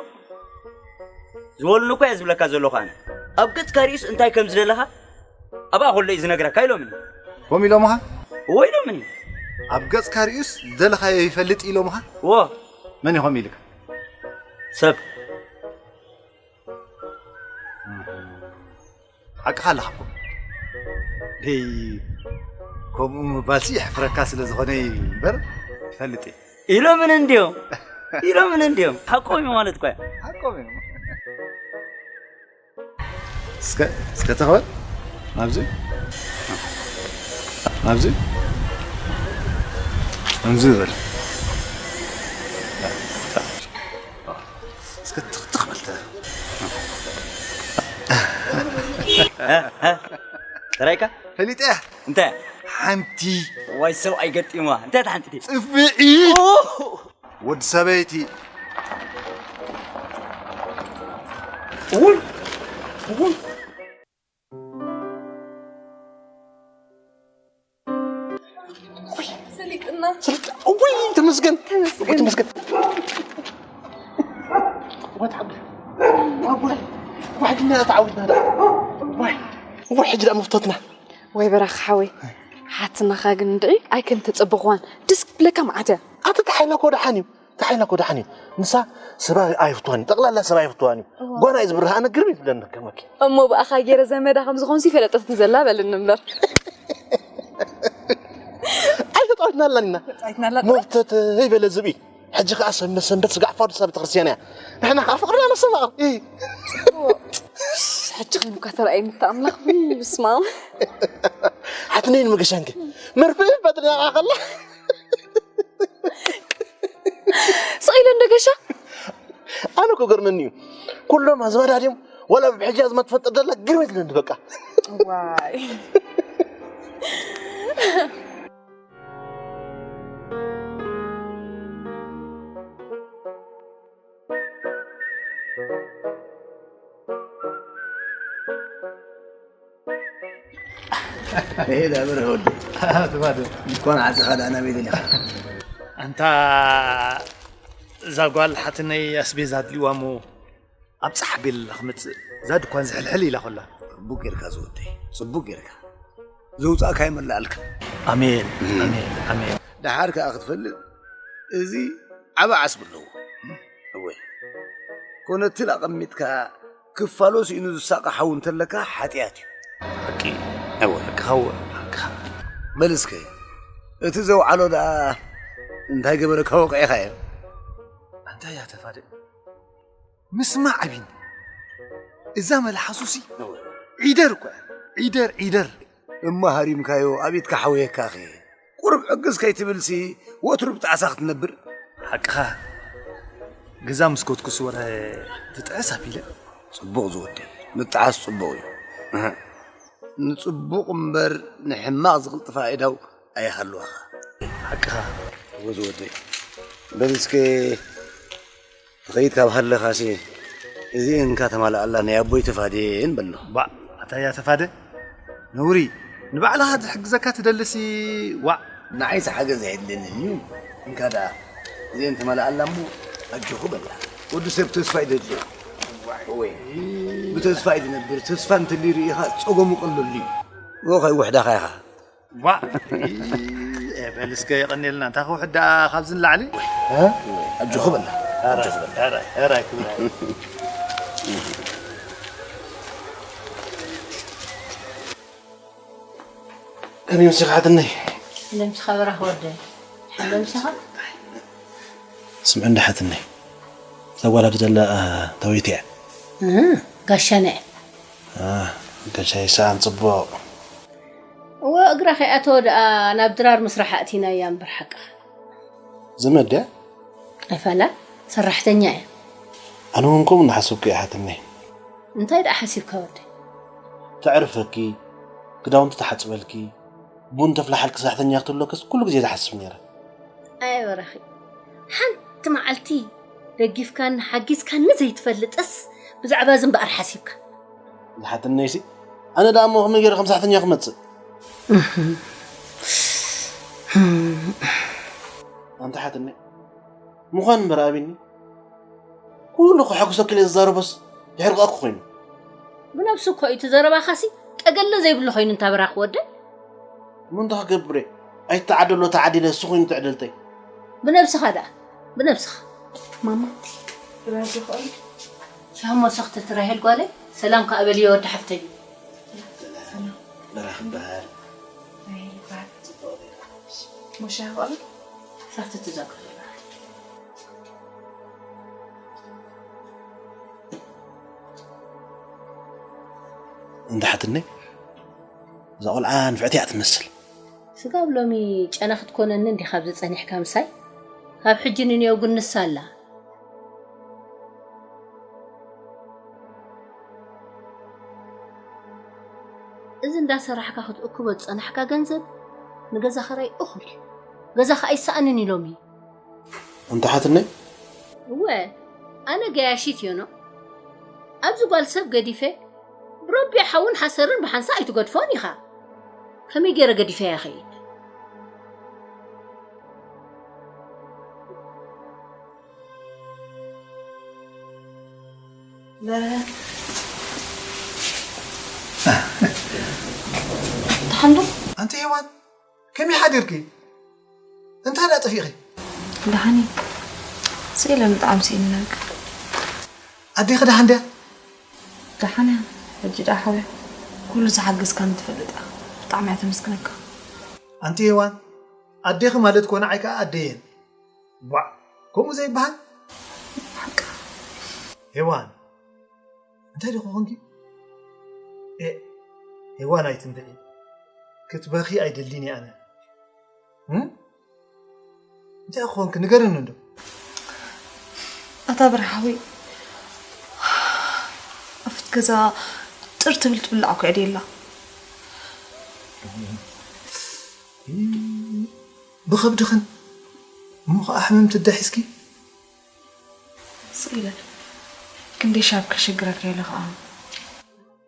ዝበሉኒ እኮ እየ ዝብለካ ዘለኹ ኣነ። ኣብ ገጽካ ርእዩስ እንታይ ከም ዝደለኻ ኣብኣ ከሎ እዩ ዝነግረካ ኢሎምኒ። ከምኡ ኢሎምኻ? እዎ ኢሎምኒ። ኣብ ገጽካ ርእዩስ ዝደለኻዮ ይፈልጥ ኢሎምኻ? እዎ። መን እዩ ከምኡ ኢልካ? ሰብ። ሓቅኻ ኣለኻ እኮ። ደይ ከምኡ ምባልሲ የሕፍረካ ስለ ዝኾነ እዩ እምበር ይፈልጥ እየ። ኢሎምን እንድዮም። ኢሎምን እንድዮም። ሓቆም እዩ ማለት እኮ እዩ። ሓቆም እዩ። እስከ እስከ ተኸበል ናብዚ ናብዚ ናብዚ በል። እስከ ትኽትኽ በል ተ- እ? እ? ተራይካ? ፈሊጠ። እንታይ? ሓንቲ። ዋይ ሰብኣይ ገጢማ። እንታይ እታ ሓንቲ? ጽፍዒ። ኦ! ወዲ ሰበይቲ። ውይ! ውይ! ሰሊጥና። ሰሊጥ-፣ እውይ፣ ተመስገን። ተመስገን። እውይ፣ ተመስገን። ወት ዓቢ። ዋይ፣ ዋይ፣ ድና ተዓዊትና ዳ። ዋይ፣ ዋይ፣ ሕጂ ዳ መፍቶትና። ወይ በራኽ ሓወይ፣ ሓትናኻ ግን እንድዒ ኣይከም ተጸበኽዋን። ደስ ክብለካ መዓት እያ። ኣቲ ተሓይላ እኮ ደሓን እዩ። ተሓይላ እኮ ደሓን እዩ። ንሳ ሰብ ኣይፍትዋን እዩ። ጠቕላላ ሰብ ኣይፍትዋን እዩ። እዋ። ጓና እዩ ዝብርሃ፣ ኣነ ግርም እዩ ዝብለኒ ከመኪ። እሞ ብኣኻ ገይረ ዘመዳ ከም ዝኾንሲ ፈለጠትኒ ዘላ በልኒ እምበር። ኣይተጣወትናላን ኢና። ተጻዊትናላ ጥራይ? መብተት ይበለ ዝብኢ። ሕጂ ከኣ ሰንበት ሰንበት ስጋዕ ፋዱሳ ቤተክርስትያን እያ። ንሕና ከኣ ፍቕርና ነስተማቕር። እይ። ሕጂ ኸይኑ እኳ ተራእየኒ እታ ኣምላኽ። ውይ፣ በስመ ኣብ። ሓትነይ ንመገሻንከ መርፍእ በጥንያቓ ከላ። ስቕ ኢለ እንዶ ገሻ? ኣነ እኮ ገርመኒ እዩ። ኩሎም ኣዝማዳ ድዮም? ዋላ ብሕጂ ኣዝማድ ትፈጥር ደላ ግርም ትለኒ በቃ። ዋይ። ይሄ ዳብር ወዲ። ትባዶ። እንኳን ዓጽኻ ዳና ቤት ኢኻ። ኣንታ እዛ ጓል ሓትነይ ኣስቤዛ ኣድልዋ እሞ ኣብጽሕ ኣቢለላ ክመጽእ እዛ ድኳን ዝሕልሕል ኢላ ኮላ። ጽቡቅ ጌርካ ዝወደይ፣ ጽቡቅ ጌርካ። ዘውጻእካዮ መላኣልካ። ኣሜን፣ ኣሜን፣ ኣሜን። ደሓር ከኣ ክትፈልጥ፣ እዚ ዓቢ ዓስቢ ኣለዎ። እወ። ኮነ ትል ኣቐሚጥካ ክፋሎ ስኢኑ ዝሳቐ ሓው እንተለካ ሓጢኣት እዩ። ሓቂ። እወ። ሓቅኻ እወ፣ ሓቅኻ። በል እስከ፣ እቲ ዘውዓሎ ደኣ እንታይ ገበረካ ወቒዕኻዮ? ኣንታ እያ ተፋደ። ምስማዕ ኣቢኒ። እዛ መልሓሱሲ ዒደር እኮ እያ። ዒደር፣ ዒደር። እሞ ሃሪምካዮ ኣብ ኢድካ ሓውየካኸ? ቁሩብ ዕግስ ከይትብልሲ ወትሩ ብጣዕሳ ክትነብር? ሓቅኻ። ግዛ ምስ ኮትኩስ ወረ ትጥዕስ ኣቢለ። ጽቡቕ ዝወደይ። ምጥዓስ ጽቡቕ እዩ። እህ። ንጽቡቕ እምበር ንሕማቕ ዝቕልጥፋ ኣእዳው ኣይሃልዋኻ። ሓቅኻ። እወ ዝወደይ። በል እስከ ትኸይድ ካብ ሃለኻሲ፣ እዚ እንካ ተማልኣላ ናይ ኣቦይ ተፋዴን በሎ። ባእ፣ ኣታ እያ ተፋደ? ነውሪ፣ ንባዕልኻ ክትሕግዘካ ትደልሲ? ዋዕ፣ ንዓይስ ሓገዝ ኣየድልየንን እዩ። እንካ ደኣ እዚአን ተመልኣላ እሞ ኣጆኹ በላ። ወዲ ሰብ ተስፋ እዩ ዘድልዮ። እወ፣ ብተስፋ እዩ ዝነብር። ተስፋ እንተልዩ ርኢኻ ጸገሙ ቀለሉ እዩ። እወ፣ ከይውሕዳኻ ኢኻ። ዋዕ፣ እ፣ በል እስከ የቐንየልና። እንታይ ክውሕድ ደኣ ካብዚ ንላዕሊ? እ? ኣጆኹ በላ። ኣጆኹ በላ። ሕራይ፣ ሕራይ፣ ክብራ። ከመይ ምሲኻ ሓትነይ? ለምስኻ በራኽ ወደይ። ለምስኻ? ስምዒ እንዳ ሓትነይ። እዛ ጓል ኣብዚ ዘላ፣ እ፣ ተወይቲ እያ። እ፣ ጋሻና እያ። እ፣ ጋሻይ ሰኣን ጽቡቕ። እወ፣ እግራ ከይኣተወ ደኣ ናብ ድራር ምስራሕ ኣእቲናያ እምበር ሓቅኻ። ዘመድ ድያ? ኣይፋላ፣ ሰራሕተኛ እያ። ኣነ እውን ከምኡ እናሓሰብኩ እየ ሓትነይ። እንታይ ደኣ ሓሲብካ ወደይ? ተዕርፈኪ፣ ክዳውንቲ ትሓጽበልኪ፣ ቡን ተፍልሓልኪ ሰራሕተኛ ክትህልወክስ ኩሉ ግዜ ዝሓስብ ነይረ። ኣየ በራኺ፣ ሓንቲ መዓልቲ ደጊፍካኒ ሓጊዝካኒ ዘይትፈልጥስ ብዛዕባ እዚ እምበኣር ሓሲብካ። ዝሓትነይሲ፣ ኣነ ደኣ እሞ ከመይ ገይረ ከም ሰራሕተኛ ክመጽእ? እህ። ኣንቲ ሓትነይ፣ ምዃን እምበር ኣቢኒ። ኩሉ ከሐጉሰኪ ኢለ ዝዛረቦስ ድሕሪ ከኣኩ ኮይኑ። ብነብሱ እኮ እዩ እቲ ዘረባኻሲ ጠገለ ዘይብሉ ኮይኑ እንታ በራኽ ወደይ። እሞ እንታይ ክገብር እየ? ኣይተዓደሎ ተዓዲለ እሱ ኮይኑ ትዕድልተይ። ብነብስኻ ደኣ፣ ብነብስኻ። ማማ፣ ብራድ ይኽእል። ሻሂ እሞ ሰኽተቲ ራሄል ጓለይ፣ ሰላም ከኣ በልዮ ወዲ ሓፍተይ። ሰላም። በራኽ እምበኣር። ራሄል ይበሃል። ጽቡቕ ዲኻ? እሞ ሻሂ ይኽእል? ሰኽተቲ እዛ ጓል። እንዳ ሓትነይ፣ እዛ ቆልዓ ንፍዕቲ እያ ትመስል። ስጋብ ሎሚ ጨና ክትኮነኒ እንዲኻ ኣብዚ ጸኒሕካ ምሳይ? ካብ ሕጂ ንንየው ግን ንሳ ኣላ። እዚ እንዳሰራሕካ ክትእክቦ ዝጸናሕካ ገንዘብ ንገዛ ኸራይ እኹል እዩ። ገዛኻ ኣይሰኣንን እዩ ሎሚ። ኣንቲ ሓትነይ? እወ፣ ኣነ ገያሺት እየ ኖ። ኣብዚ ጓል ሰብ ገዲፈ፣ ብረቢዕ ሓውን ሓሰርን ብሓንሳእ ኣይትገድፎን ኢኻ። ከመይ ገይረ ገዲፈያ ይኽእል? ደሓን ዶ? ኣንቲ ሄዋን፣ ከመይ ሓዲርኪ? እንታይ ደኣ ጠፊእኺ? ደሓን እየ። ስኢለ ብጣዕሚ ስኢነካ። ኣዴኺ ደሓን ድያ? ደሓን እያ። ሕጂ ደኣ ሓውያ ኩሉ ዝሓገዝካኒ ትፈልጥ ኢኻ። ብጣዕሚ እያ ተመስግነካ። ኣንቲ ሄዋን፣ ኣዴኺ ማለት ኮነ ንዓይ ከኣ ኣደይ እየን። ዋዕ፣ ከምኡ ዘይበሃል? ሓቃ። ሄዋን፣ እንታይ ዲኺ ኾንኪ? ኤ፣ ሄዋን ኣይትንብዒ። ክትበኺ ኣይደልን እየ ኣነ። እም? እንታይ ኾንኪ ንገርኒ እንዶ? ኣታ ብርሃዊ፣ ኣብቲ ገዛ ጥር ትብል ትብላዕ እኮ እያ ደላ። ብኸብድኽን እሞ ኸዓ ሕመም ትዳሒዝኪ? ስኢለ ክንደይ ሻብ ከሽግረካ ኢለ ኸዓ።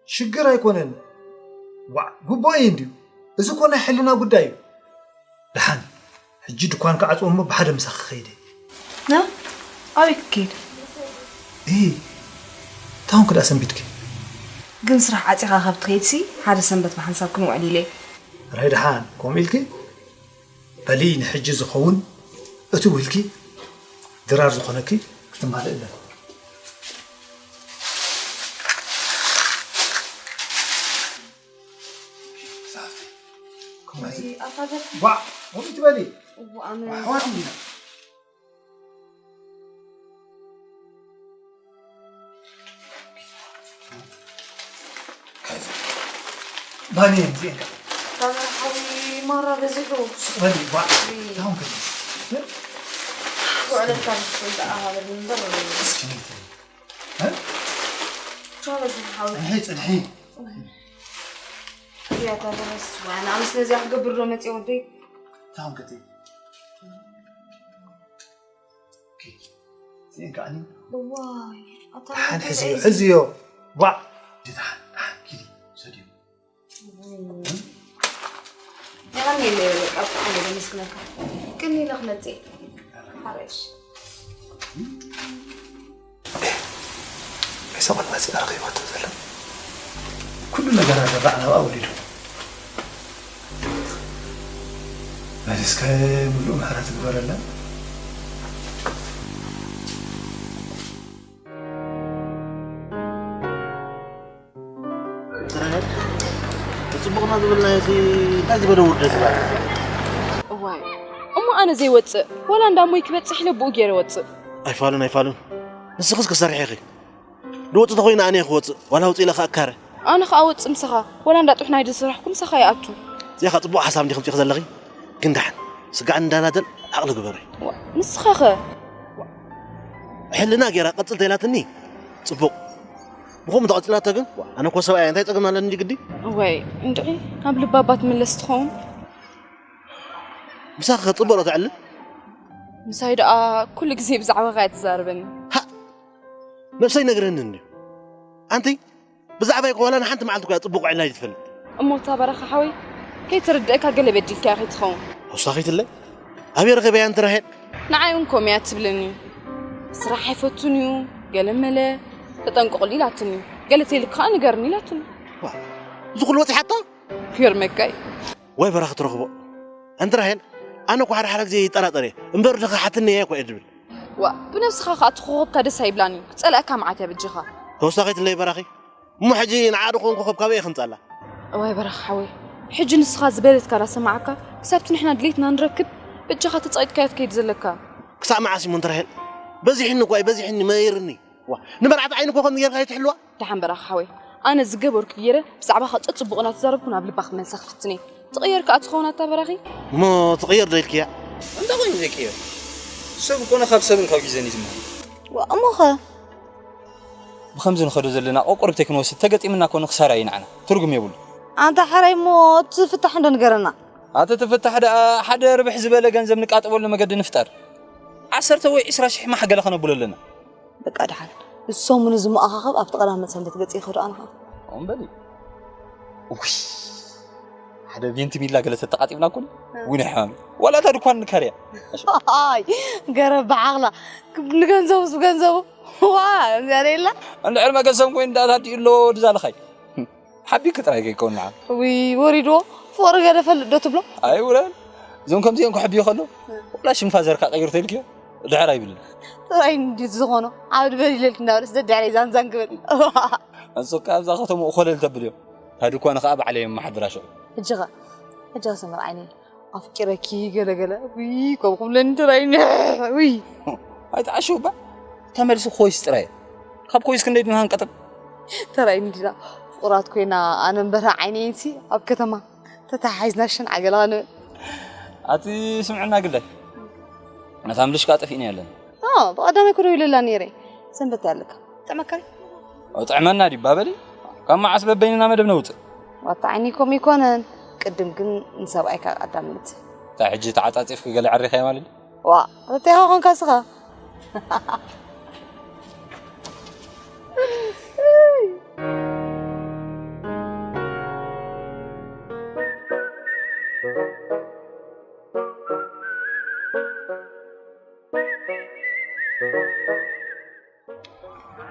ሽግር ኣይኮነን። ዋዕ፣ ግቡእ እዩ እንድዩ። እዚ እኮ ናይ ሕልና ጉዳይ እዩ። ደሓን፣ ሕጂ ድኳን ክዓጽዎ እሞ ብሓደ ምሳኺ ክኸይድ እየ። ና፣ ኣበይ ክትከይድ? እይ፣ ታውን ክዳ ሰንቢትኪ? ግን ስራሕ ዓጺኻ ካብ ትኸይድሲ፣ ሓደ ሰንበት ብሓንሳብ ክንውዕል ኢለ። ራይ ደሓን፣ ከምኡ ኢልኪ? በሊ ንሕጂ ዝኸውን እቲ ውህልኪ ድራር ዝኾነኪ ክትማልእ ኣለኪ። ኣታ ዘር- ጓዕ፣ ከምኡ ትበሊ? እዎ፣ ኣነ ኣሕዋት ኢና። ባኒ እዚኤን። ባኒ ሓዊ ማራ በዚሑ። በሊ፣ ባ-፣ እይ። ታሁን ከዚ። ውዕለትካ ንክፍል ደኣ ሃበኒ እምበር። እስኪ ነይ ትበሊ። እ? ቻው በዚሑ ሓዊ። ጽንሒ፣ ጽንሒ። እያ፣ እታ በለስ። ዋና፣ ኣነስ ነዚኣ ክገብር ዶ መጽየ ወደይ? ታሁን ከዚ። ኦኬ። እዚኤን ከዓኒ እዋይ፣ ኣታ ደሓን እንታይ ሕዝዮ፣ ሒዝዮ? ሕዝዮ። ዋዕ። ደሓን፣ ደሓን፣ ኪዲ፣ ሰድዮ። እም። የመስግነካ። ቅኒ ኢለ ክመጽእ እየ። ሓረሽ። ሰብኣት መፂኣ ረኺባቶ ዘላ ኩሉ ነገር ኣደራዕ ናብኣ ወሊዱ። በዚ እስከ ሙሉእ ምሕረት ግበረላ። ፅቡቕና ዝብልናዮ እዚ እንታይ ዝበለ ውርደት ይበሃል? እዋይ እሞ ኣነ ዘይወፅእ ዋላ እንዳ ሞይ ክበፅሕ ኢለ ብኡ ገይረ ወፅእ። ኣይፋሉን ኣይፋሉን ንስኽስ ክሰርሕ ኢኺ ድወፅ ተኾይነ ኣነ ክወፅእ ዋላ ውፅ ኢለ ክኣካረ ኣነ ከዓ ወፅእ ምሳኻ ዋላ እንዳ ጥሑናይ ዝሰራሕኩ ምሳኻ ይኣቱ። እዚኣ ከዓ ፅቡቕ ሓሳብ እንዲኺ ምፂኺ ዘለኺ ግን ደሓን ስጋዕ እንዳላደል ዓቕሊ ግበሪ። ንስኻኸ? ሕልና ገይራ ቀፅል ተይላትኒ ፅቡቕ ብኸምኡ ተቐፂላቶ ግን ኣነ እኮ ሰብኣይ እንታይ ፀገም ኣለኒ ግዲ? እዋይ እንድዒ ናብ ልባ እባ ትምለስ ትኸውን። ምሳኺ ከ ፅቡቕ ዶ ተዕልል? ምሳይ ደኣ ኩሉ ግዜ ብዛዕባኻ እያ ትዛረበኒ። ነብሰይ ነግረኒ እንድዩ ኣንቲ ብዛዕባይ እኮ ዋላ ንሓንቲ መዓልቲ እኮ እያ ፅቡቕ ውዒልና ኣይትፈልጥ። እሞ እታ በራኺ ሓወይ ከይትርድእካ ገለ በዲልካያ ከይትኸውን። ተወሳኺትለይ ኣበይ ረኺበያ ኣንቲ ራሄል? ንዓይ እውን ከምኡ እያ ትብለኒ። ስራሕ ኣይፈቱን እዩ ገለ መለ ተጠንቀቑሉ ኢላትኒ። ገለ ተይልካ ከኣ ንገርኒ ኢላትኒ። ዋ እዚ ኩሉ ወፂሓቶ? ክገርመካ እዩ። ወይ በራኺ ትረኽቦ ኣንቲ ራሄል ኣነ እኮ ሓደ ሓደ ግዜ ይጠራጠር እየ እምበር ድኻ ሓትኒ እየ እኮ እየ ድብል። ዋ ብነብስኻ ከኣ እቲ ኮኾብካ ደስ ኣይብላን እዩ ክፀልኣካ መዓት እያ በጃኻ። ተወሳኺትለይ በራኺ እሞ ሕጂ ንዓ ዶ ኮንኩ ኮብ ካበይ እየ ክምጻላ? እዋይ በራኺ ሓወይ ሕጂ ንስኻ ዝበለትካ ዳሰማዓካ ክሳብቲ ንሕና ድሌትና ንረክብ በጃኻ ተጻቂጥካያ ትከይድ ዘለካ። ክሳብ መዓስ እሞ እንተ ራሄል በዚሕኒ እኮ እዩ በዚሕኒ መሪርኒ ዋ ንመርዓት ዓይኒ እኮ ከምዚ ጌርካ ኣይትሕልዋ። ደሓን በራኺ ሓወይ ኣነ ዝገበርኩ ገይረ ብዛዕባኻ ጸጽቡቕ እናተዛረብኩ ናብ ልባ ክመልሳ ክፍትን እየ። ትቕየር ከኣ ትኸውን ኣታ በራኺ። እሞ ትቕየር ዶ ኢልክያ? እንታይ ኮይኑ ዘይቅየር? ሰብ እኮ ካብ ሰብን ካብ ግዜን እዩ ዝመሃር። ዋ እሞኸ? ብኸምዚ ንኸዶ ዘለና ቆቆርብተይ ክንወስድ ተገጢምና እኮ ንኽሳራ እዩ ንዓና ትርጉም የብሉ። ኣንታ ሕራይ እሞ እቲ ፍታሕ እንዶ ንገረና። ኣቲ እቲ ፍታሕ ደኣ ሓደ ርብሕ ዝበለ ገንዘብ ንቃጠበሉ መገዲ ንፍጠር። ዓሰርተ ወይ ዒስራ ሽሕ ማሕ ገለ ኸነብሎ ኣለና። በቃ ደሓን ንሶም ንዝመኣኻኸብ ኣብቲ ቀዳመ ሰንበት ገጽ ይኸዱ ኣነ ኸዓ። እምበሊ ውይ ሓደ ቬንቲ ሚላ ገለ ተተቃጢብና ኩሉ ውይ ናይ ሕማም ዋላ እታ ድኳን ንካርያ ኣይ ገረብ ብዓቕላ ንገንዘቡስ ብገንዘቡ ዋ ዘሬላ እንድሕር መገሰም ኮይኑ እንዳታዲኡ ኣሎ ድዛልኻይ ሓቢክ ጥራይ ከይከውን ንዓ እውይ ወሪድዎ ፍቕሪ ገለ ፈልጥ ዶ ትብሎ ኣይውረድ እዞም ከምዚኦም ክሕብዩ ከሎ ወላ ሽም ፋዘርካ ቀይር ተልክዮ ድሕር ኣይብልን ጥራይ እንድዩ ዝኾኖ ዓብዲ በሊለልክ እንዳበለስ ደድሕረይ ዛንዛን ክብል እሱ ካብዛ ከተምኡ ኮለል ተብል እዮም ታድኳ ንኸዓ ባዕለይ የመሓድራ ሽዑ ሕጂ ኸ ሕጂ ኸ ሰመር ዓይነይ ኣፍቂረኪ ገለ ገለ ውይ ከምኡ ክብለኒ ተራእዩኒ ውይ ኣይትዓሽው እባ እታ መልሲ ኮይስ ጥራይ ካብ ኮይስ ክንደይ ድንሃን ቀጥም ተራእዩኒ ዲና ፍቑራት ኮይና ኣነ እምበር ዓይነይንሲ ኣብ ከተማ ተተሓሒዝና ሽን ዓገላ ንብል ኣቲ ስምዕና ግለ ነታ ምልሽ ከዓ ጠፊእና ያለን ብቐዳማይ ኮ ደዊለላ ነይረ ሰንበት ኣለካ ጥዕመካ ኣውጥዕመና ዲባ በሊ ካብ መዓስ በበይንና መደብ ነውፅእ ዋታ ዓይኒ ከምኡ ይኮነን ቅድም ግን ንሰብኣይካ ቀዳምነት እታ ሕጂ ተዓፃፂፍኪ ገለ ዓሪኻዮ ማለት ዋ እንታይ ኾንካ ስኻ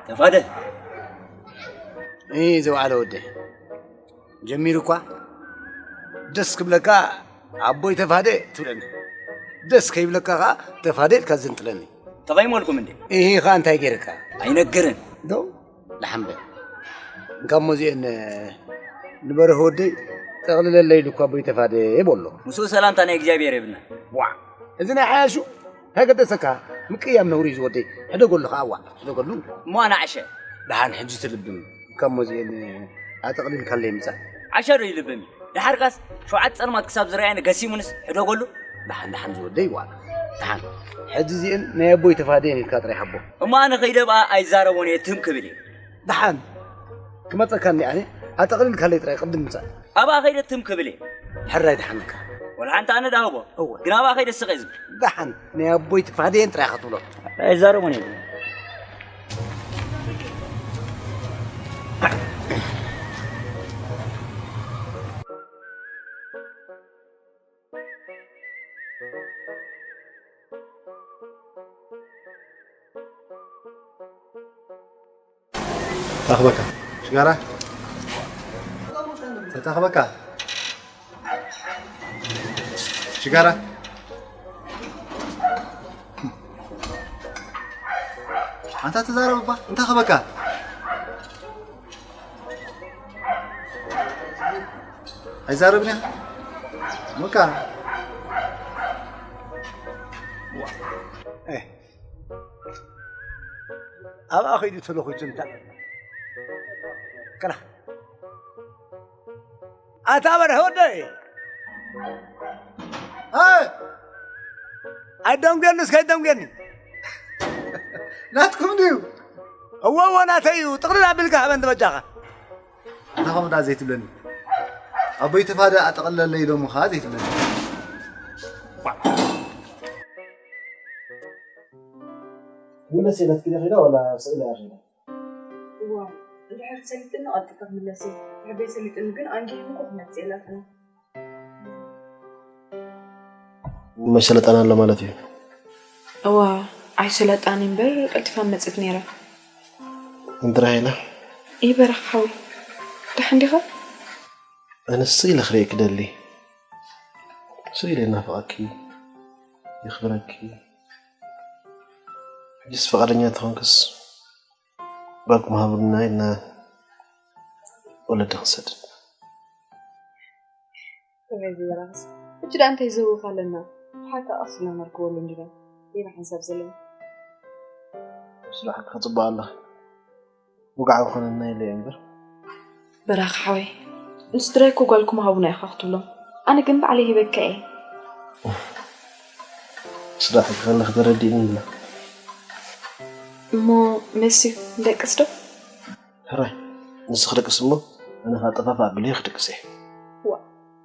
ተፋደ እይ ዝወዓለ ወደ ጀሚሩ እኳ ደስ ክብለካ ኣቦይ ተፋደ ትብለኒ ደስ ከይብለካ ከዓ ተፋደ ኢልካ ዝንጥለኒ ተቐይሞልኩም እንዴ ይሄ ከዓ እንታይ ገይርካ ኣይነግርን ዶ ላሕምበ እንካሞ እዚአን ንበረህ ወደይ ጠቕልለለይ ኢሉ እኳ ኣቦይ ተፋደ በሎ ምስኡ ሰላምታ ናይ እግዚኣብሔር የብልና ዋ እዚ ናይ ሓያሹ እንታይ ገደሰካ ምቅያም ነውሪ እዩ ዝወደይ ሕደገሉ ከዓ ዋ ሕደገሉ እሞ ኣነ ዓሸ ደሓን ሕጂ ትልብም እካሞ እዚአን ኣጠቕሊልካለይ ምፃእ ዓሸ ዶ ይልብም እዩ ደሓርካስ ሸውዓተ ፀልማት ክሳብ ዝረኣየኒ ገሲሙንስ ሕደገሉ ደሓን ደሓን ዝወደይ ዋ ደሓን ሕጂ እዚአን ናይ ኣቦይ ተፋደየን ኢልካ ጥራይ ሓቦ እሞ ኣነ ከይደ ብኣ ኣይዛረቦን እየ ትም ክብል እየ ደሓን ክመፀካ እኒኣነ ኣጠቕሊልካለይ ጥራይ ቅድም ምፃእ ኣብኣ ከይደ ትም ክብል እየ ሕራይ ደሓንካ ወላ ሓንቲ ኣነ ዳህቦ እወ ግን ኣብኣ ከይደ ስቕ እየ ዝብል ደሓን ናይ ኣቦይ ተፋደየን ጥራይ ኢኻ ትብሎ ኣይዛረቦን እየ ታኽበካ ሽጋራ፣ ታኽበካ ሽጋራ። ኣንታ ተዛረብ እባ፣ እንታይ ክበካ? ኣይዛረብን እያ። በቃ። እ። ኣብኣ ኸይዱ ተለኺቱ እንታ። ከላ። ኣታ በርሀ ወደይ። እ! ኣይደንጉየኒ፣ እስከ ኣይደንጉየኒ። ናትኩም ድዩ? እወ፣ እወ፣ ናተይ እዩ። ጥቕልል ኣቢልካ ሃበኒ በጃኻ። እንታይ ከምኡ ደኣ ዘይትብለኒ? ኣቦይ ተፋደ ኣጠቕልለለይ ኢሎምኻ ዘይትብለኒ? መለስ ኢለትኪ ዶ ኺዳ ዋላ ስቕ ኢላ እያ ኺዳ? እዋ፣ እንድሕር ሰሊጥኒ ቀልጢፈ ክምለስ እየ። እንድሕር ዘይሰሊጥኒ ግን ኣንጊህኒ ኮፍ መጽእ ኢላትኒ። መሰለጠና ኣሎ ማለት እዩ። እዋ፣ ኣይሰለጣኒ እምበር ቀልጢፋ መጽእት ነይረ። እንድራሄላ። ይበረኽ ሓወይ። ደሓን ዲኻ? ኣነ ስቕ ኢለ ክርእየኪ ደሊ። ስቕ ኢለ ናፍቐኪ፣ የኽብረኪ። ሕጅስ ፍቓደኛ ተኾንክስ፣ ጓልኩም ሃቡና ኢልና ወለዲ ክንሰድድ። ከመይ ዝበራኽስ? ሕጂ ደኣ እንታይ ዘህውኽ ኣለና? ብሓቂ ኣቕስና ነርክበሉ እንዲና። ሌላ ሓንሳብ ዘለና። ስራሕኪ ክጽብቕ ኣለኺ። ውግዓ ክኾነና ኢለ እየ እምበር። በራኺ ሓወይ፣ ንስድራይ እኮ ጓልኩም ሃቡና ኢኻ ክትብሎም። ኣነ ግን ባዕለይ ሂበካ እየ። ስራሕኪ ከለኺ ተረዲእኒ እንድላ። እሞ መሲ ንደቅስ ዶ? ሕራይ፣ ንስኺ ደቅስ እሞ ኣነ ኸኣ ጠፋፍ ኣቢለ ክድቅስ እየ። ዋ፣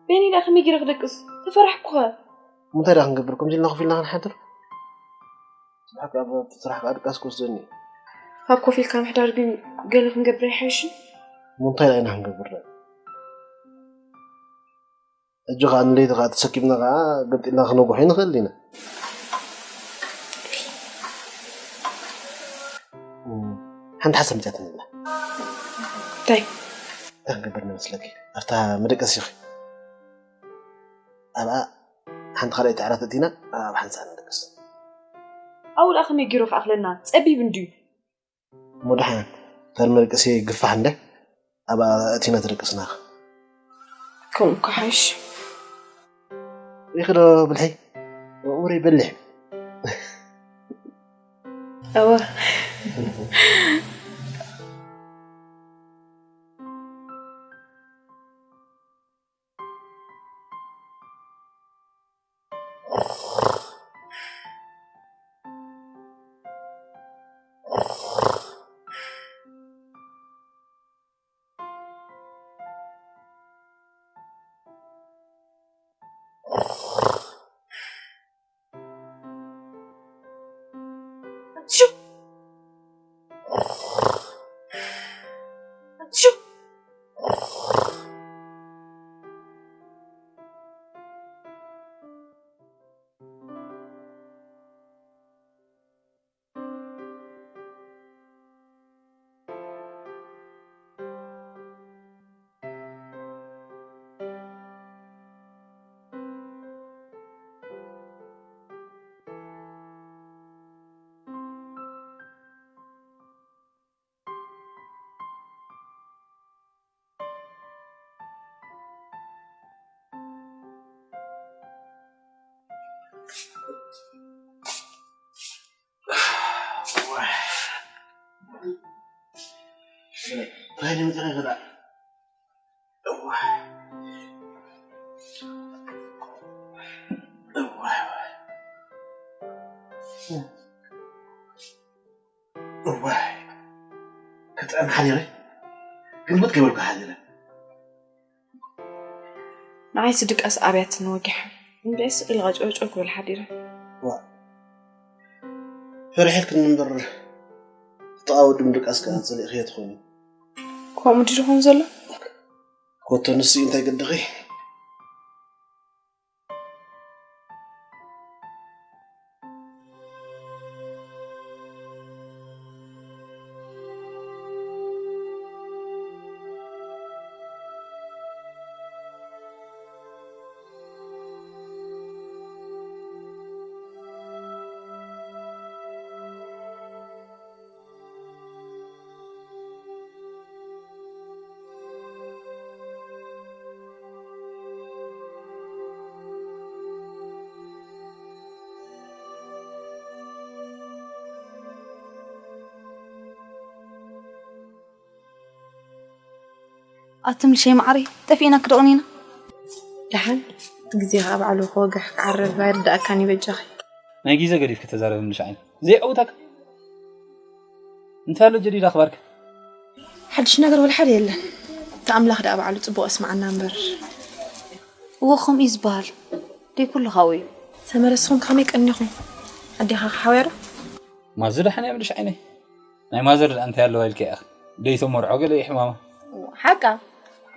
በይነይ ደኣ ከመይ ገይረ ክደቅስ? ተፈራሕኩኸ። እሞ እንታይ ደኣ ክንገብር? ከምዚ ኢልና ኮፍ ኢልና ክንሓድር? ስራሕ ካብ ስራሕ ካብ ድቃስ ክወስደኒ እዩ። ካብ ኮፍ ኢልካ ምሕዳር ግን ገለ ክንገብር ኣይሓይሽን? እሞ እንታይ ደኣ ኢና ክንገብር ደኣ? ሕጂ ኸኣ ንለይቲ ኸኣ ተሰኪምና ኸኣ ገምጢልና ክነጉሖ ንኽእል ኢና። እም፣ ሓንቲ ሓሳብ መጺኣትኒ ኣላ። እንታይ? እንታይ ክንገብር ንመስለኪ? ኣብታ መደቀሲኺ ኣብኣ ሓንቲ ካልኣይቲ ዓራት ኣእቲና ኣብ ሓንሳእ ንደቅስ። ኣብኡ ደኣ ከመይ ገይሩ ክኣኽለና? ጸቢብ እንድዩ። እሞ ደሓን፣ እታ መደቀሲ ግፋሕ እንደ ኣብኣ ኣእቲና ተደቅስና። ከምኡ እኮ ሓይሽ። ሪኺ ዶ ብልሒ? እውሪ በሊሕ። እወ። እዋይ፣ ከጥዕም ሓዲረ፣ ግልብጥ ከይበልኩ ሓዲረ። ንዓይስ ድቃስ ኣብያትኒ ወጊሓ። እንድዒስ ኢልካ ጨውጨው ክብል ሓዲረ። ዋ፣ ፈሪሐልክኒ እምበር፣ ተቓወድም ድቃስ ከኣ ጸሊእኽዮ ትኾኒ። ከምኡ ድዩ ዝኾን ዘሎ? ኮቶ ንሱ እንታይ ገደኺ? ኣትምልሸይ ማዕረይ፣ ጠፊእና ክደቕኒና። ደሓን፣ እቲ ግዜ ኸዓ ባዕሉ ክወግሕ ክዓርር ኣይርዳእካን እዩ በጃኺ። ናይ ግዜ ገዲፍኪ ተዛረቢ ምልሽ ዓይኒ። ዘይዕውተካ። እንታይ ኣሎ ጀዲድ ኣኽባርኪ? ሓድሽ ነገር ወላ ሓደ የለን። እቲ ኣምላኽ ደኣ ባዕሉ ጽቡቕ እስማዓና እምበር። እወ፣ ከምኡ እዩ ዝበሃል። ደይ ኩሉ ካብኡ እዩ። ሰመረ፣ ንስኹም ከመይ ቀኒኹም? ኣዴኻ ክሓውያ ዶ? ማዘር ደሓን እያ ምልሽ ዓይነይ። ናይ ማዘር ደኣ እንታይ ኣለዋ ኢልኪ ኢኺ? ደይቶ መርዖ ገለ እዩ ሕማማ። ሓቃ።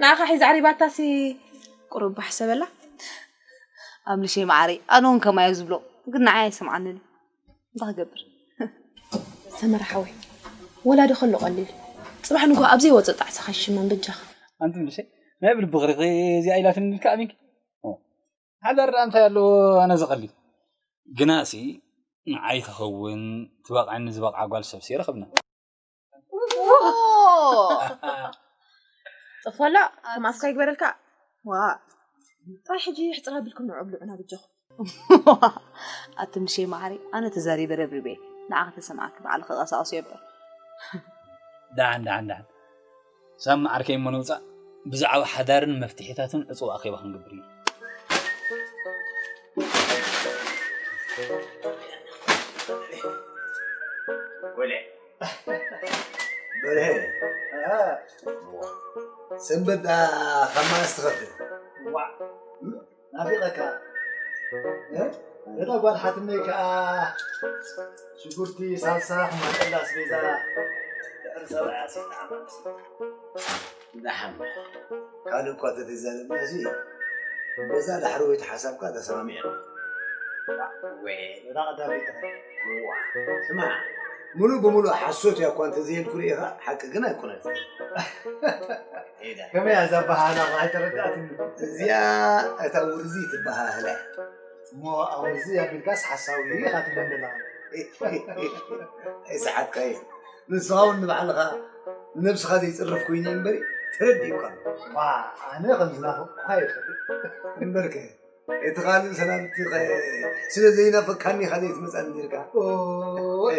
ንዓኻ ሒዛ ዓሪባታሲ ቁሩብ ባሕ ሰበላ። ኣምልሸይ መዓረይ፣ ኣነ እውን ከማይ ዝብሎ፣ ግን ንዓይ ኣይሰምዓንን እዩ። እንታይ ክገብር? ሰመረ ሓወይ፣ ወላዲ ከሎ ቀሊል። ጽባሕ ንግሆ ኣብ ዘይወጽእ ጣዕሳኻ ይሽመም በጃኻ። ኣንቲ ምልሸይ፣ ናይ ብልቢ ክሪኺ እዚኣ ኢላትኒ ኢልካ ኣሚንኪ? ሓዳር ደኣ እንታይ ኣለዎ ኣነ ዝቐልድ? ግናሲ ንዓይ ትኸውን ትበቕዐኒ ዝበቕዓ ጓል ሰብሲ ረኸብና። ጥፎላ ከም ኣፍካ ይግበረልካ። ዋ፣ ጥራይ ሕጂ ሕጽር ኣቢልኩም ንዑ ብልዑና በጃኹም። ኣቲ ምልሸይ መዓረይ፣ ኣነ ተዛሪበ ረብሪበ፣ ንዓኺ ተሰምዓኪ ባዕልኺ ቀሳቕስዮ እምበር። ደሓን ደሓን ደሓን። ሳሚ ዓርከይ እሞ ንውፃእ፣ ብዛዕባ ሓዳርን መፍትሒታትን ዕፁብ ኣኼባ ክንገብር እዩ። ወለ በርሀ፣ ሰንበት ዳ ካብ ማእስ ትኸፍል? ዋ፣ ናፊቐካ። እ? እታ ጓል ሓትነይ ከኣ ሽጉርቲ፣ ሳልሳ፣ ማንጠላ ኣስቤዛ ድሕሪ ሰብዓ ሲና ዓመት። ደሓን። ካልእ እኳ ተተዛረብና እዚ በዛ ዳሕረወይቲ ሓሳብካ ተሰማሚዕና። ወ-፣ እታ ቀዳመይቲ ኸ? እዋ፣ ስማዕ፣ ሙሉእ ብሙሉእ ሓሶት እያ እኳ እንተዘየልኩ ርኢኻ፣ ሓቂ ግን ኣይኮነትን። ኢዳ። ከመይ እያ እዛ ኣበሃህላ ኣይተረድኣትኒ። እዚኣ እታ ውርዚ ትበሃህላ እያ። እሞ ኣውርዚ ኣቢልካስ ሓሳዊ ኢኻ ትብለኒ ዘለኻ። ኣይሰሓትካዮ። ንስኻ እውን ንባዕልኻ ንነብስኻ ዘይጽርፍ ኮይኑ እዩ እምበሪ ተረዲኡካ ኣሎ። ዋ፣ ኣነ ከም ዝናፈቕኩኻ ይፈልጥ። እምበርከ፣ እቲ ካልእ ሰላምቲ ኸ ስለ ዘይናፈካኒ ኢኻ ዘይትመጻኒ ነርካ? ኦይ።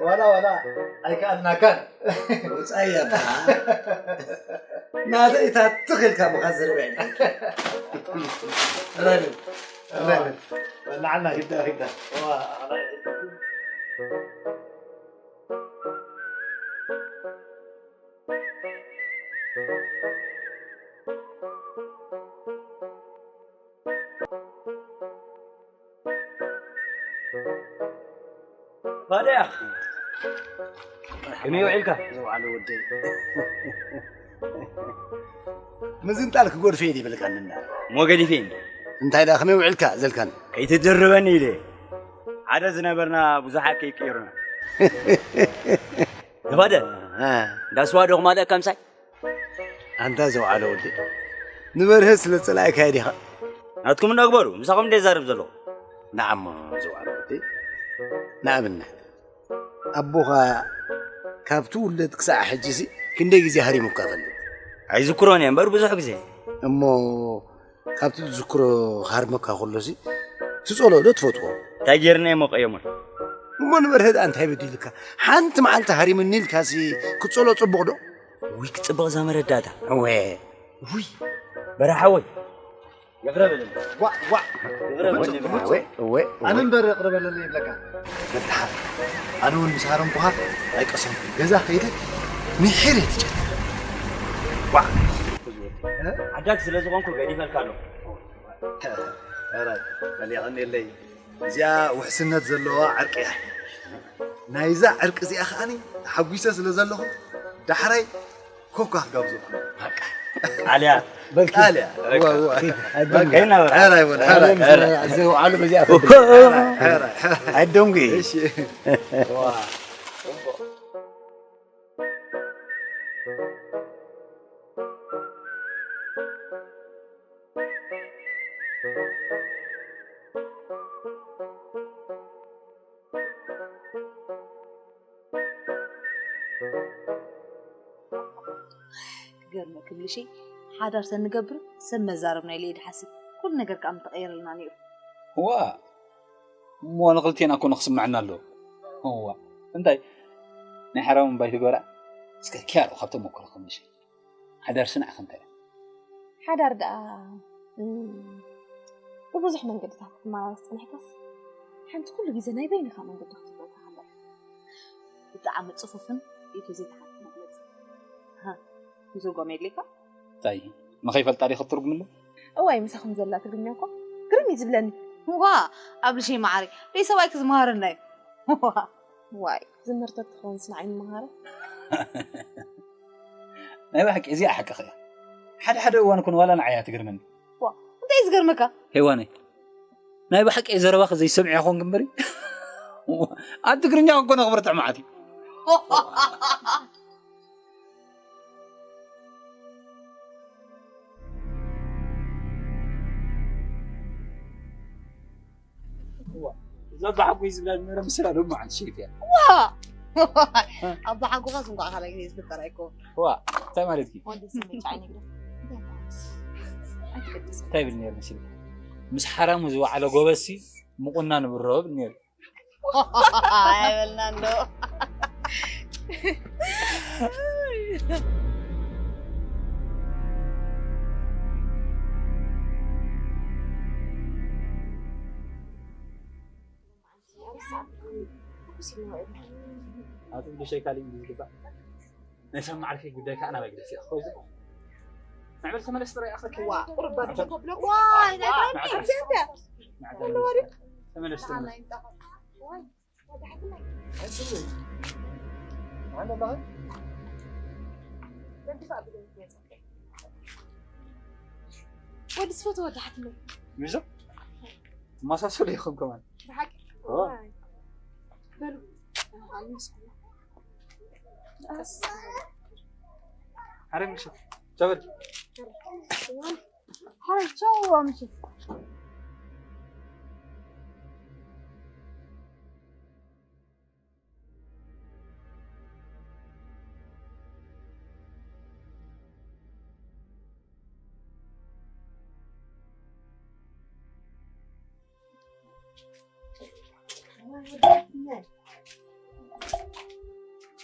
ዋላ፣ ዋላ፣ ኣይከኣልናካን። ወጻኢ እያ እባ። ናተይ እታ ትኽ ኢልካ ምኻ ዘረባ የለን። ረድን፣ ረድን። በላዕና፣ ሂዳ፣ ሂዳ። ዋ፣ ኣኽላይ። ባድያ። ከመይ ውዒልካ? ዝውዓለ ወደይ። ምዝንጣል ክጎድፈ እየ ይብልካኒ እና። እሞ ገዲፈ እንዲ። እንታይ ደኣ ከመይ ውዒልካ ዘልካኒ? ከይትድርበኒ ኢለ። ሓደ ዝነበርና ብዙሓት ከይቅይሩና። ተባደ። እ። እንዳ ስዋ ዶ ክማልእ ከምሳይ? ኣንታ ዘውዓለ ወዲ፣ ንበርሀ ስለ ዝጸላእካዮ ዲኻ? ናትኩም እንዳግበሩ፣ ምሳኹም እንደ ይዛረብ ዘለኹ። ንዓሞ ዘውዓለ ወዲ፣ ንኣብነት፣ ኣቦኻ ካብ ትውለድ ክሳዕ ሕጂሲ ክንደይ ግዜ ሃሪሙካ ፈልጥ? ኣይዝክሮን እየ እምበር ብዙሕ ግዜ። እሞ ካብቲ ትዝክሮ ክሃርመካ ከሎሲ ትጸልኦ ዶ ትፈትዎ? እንታይ ጌርና እሞ ቀየሙን? እሞ ንበርሀ ደኣ እንታይ በዲልካ? ሓንቲ መዓልቲ ሃሪሙኒ ኢልካሲ ክትጸልኦ ጽቡቕ ዶ? ውይ፣ ክጽብቕ እዛ መረዳእታ። እወ። ውይ፣ በረሓወይ። ይቕረ በለኒ። ዋእ፣ ዋእ። ይቕረ በለኒ። እወ፣ እወ፣ እወ። ኣነ እምበር ይቕረ በለኒ ይብለካ። በል ደሓር። ኣነ እውን ምስ ሃረምኩኻ ኣይቀሰንኩን። ገዛ ከይደ ምሒር እየ ትጨነቕ። ዋእ። እ? ዓዳግ ስለ ዝኾንኩ ገዲፈልካ ኣለኹ። ሕራይ፣ በል የቐንየለይ። እዚኣ ውሕስነት ዘለዋ ዕርቂ እያ። ናይዛ ዕርቂ እዚኣ ከኣኒ ተሓጒሰ ስለ ዘለኹ፣ ዳሕራይ ኮካ ክጋብዘኩም። በቃ። ቃልያ። በል ቃልያ። በቃ። እዋ፣ እዋ። ኣይደንጉ። በቃ፣ ይናበር። ሕራይ በል፣ ሕራይ፣ ሕራይ። ዘውዓሉ በዚኣ ከብል። ሕራይ፣ ሕራይ። ኣይደንጉ። እሺ። ዋ። ክገርመኪ ምልሺ፣ ሓዳር ተንገብር ሰብ መዛረብና ኢለ እየ ድሓስብ። ኩሉ ነገር ከኣ ምተቐየረልና ነይሩ። እዋ፣ እሞ ንኽልቴና እኮ ንኽስምዐና ኣለዎ። እዋ፣ እንታይ ናይ ሓራም እምባይ ትገብራ? እስከ ኪያሮ ካብ ተመክሮ ከምሽ ሓዳር ስናዕ ከምታይ ሓዳር ደኣ እም፣ ብብዙሕ መንገድታት ክትመላለስ ጸኒሕካስ ሓንቲ ኩሉ ግዜ ናይ በይንኻ መንገዲ ክትብለካ ከላ ብጣዕሚ ጽፉፍን ኢቱ ዘይተሓት መግለጺ። ሃ፣ ንዘጎም የድልየካ? እንታይ? ንኸይፈልጣ ዲኻ ትርጉምሉ? እዋይ፣ ምሳኹም ዘላ ትግርኛ እኮ ግርም እዩ ዝብለኒ። ዋ፣ ኣብልሸይ መዓረይ፣ ደይ ሰብኣይኪ ዝመሃረና እዩ። ዋ። ዋይ፣ ዝምርተት ትኸውን ስናዕ ይመሃረ። ናይ ብሓቂ እዚኣ ሓቅኺ እያ። ሓደ ሓደ እዋን ኩን ዋላ ንዓይ እያ ትገርመኒ። ዋ፣ እንታይ እዩ ዝገርመካ? ሄዋነይ፣ ናይ ብሓቂ ዘረባኺ ዘይሰምዕ ይኾን ግንበሪ። ኣብ ትግርኛ ኮነ ክብርትዕ መዓት እዩ። እዋ፣ እዛ ኣባሓጎይ ዝብላ ዝነበረ ምስላ ሎሚ መዓልቲ ሸይጥያ። ዋ! ኣባሓጎኻስ እንኳዕ ካልኣይ ግዜ ዝፍጠር ኣይኮን። ዋ፣ እንታይ ማለትኪ? ወዲ ስሜት ዓይኒ ግደ። እንታይ ይብል ነይሩ መሲልኪ? ምስ ሓራሙ ዝወዓለ ጎበዝሲ ምቑናን ብሮ ብል ነይሩ። ኣይበልና እንዶ። ኣቲ ብሸይ ካሊእ እዩ ዝግባእ። ናይ ሰብ መዓርፊ ጉዳይ ከዓ ናባይ ግደፍ ኢኻ። ኮይኑ ንዕበል ተመለስ ጥራይ ኣኸልከ። ዋ፣ ቁርባን ተብሎ። ዋ፣ ናይ ብራንዲ። ማዕተብ። ማዕተብ። ተመለስ ተመለስ። ወዲ ስፈት ወዲ ሓትመ። ምዞ? ማሳሰሉ ይኹን ከማን። ብሓቂ? ኦ። ዋይ። በሉ። ሓረ ምሽ። ቻው በል። ሓረ ቻው ምሽ።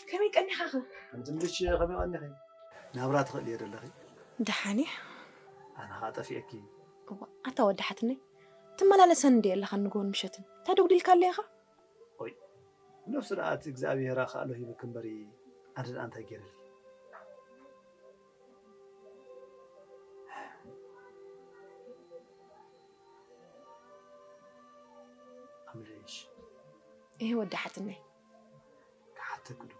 ከመይ ቀኒኻ ኸ? ከምቲ ምልሽ ከመይ ቀኒኺ? ናብራ ትኽእል እየ ዘለኺ? ደሓን እየ። ኣነ ኸኣ ጠፊኤኪ። እዋ፣ ኣታ ወዲ ሓትነይ፣ ትመላለሰኒ እንዲ ኣለኻ ንግሆን ምሸትን። እንታይ ደጉዲልካ ኣለኻ? ኦይ፣ ነፍሲ ደኣ እቲ እግዚኣብሔር ኣኻእሎ ሂብኪ እምበሪ፣ ኣነ ደኣ እንታይ ገይረልኪ? ኣምልሽ። እህ፣ ወዲ ሓትነይ። ክሓተኪ ዶ?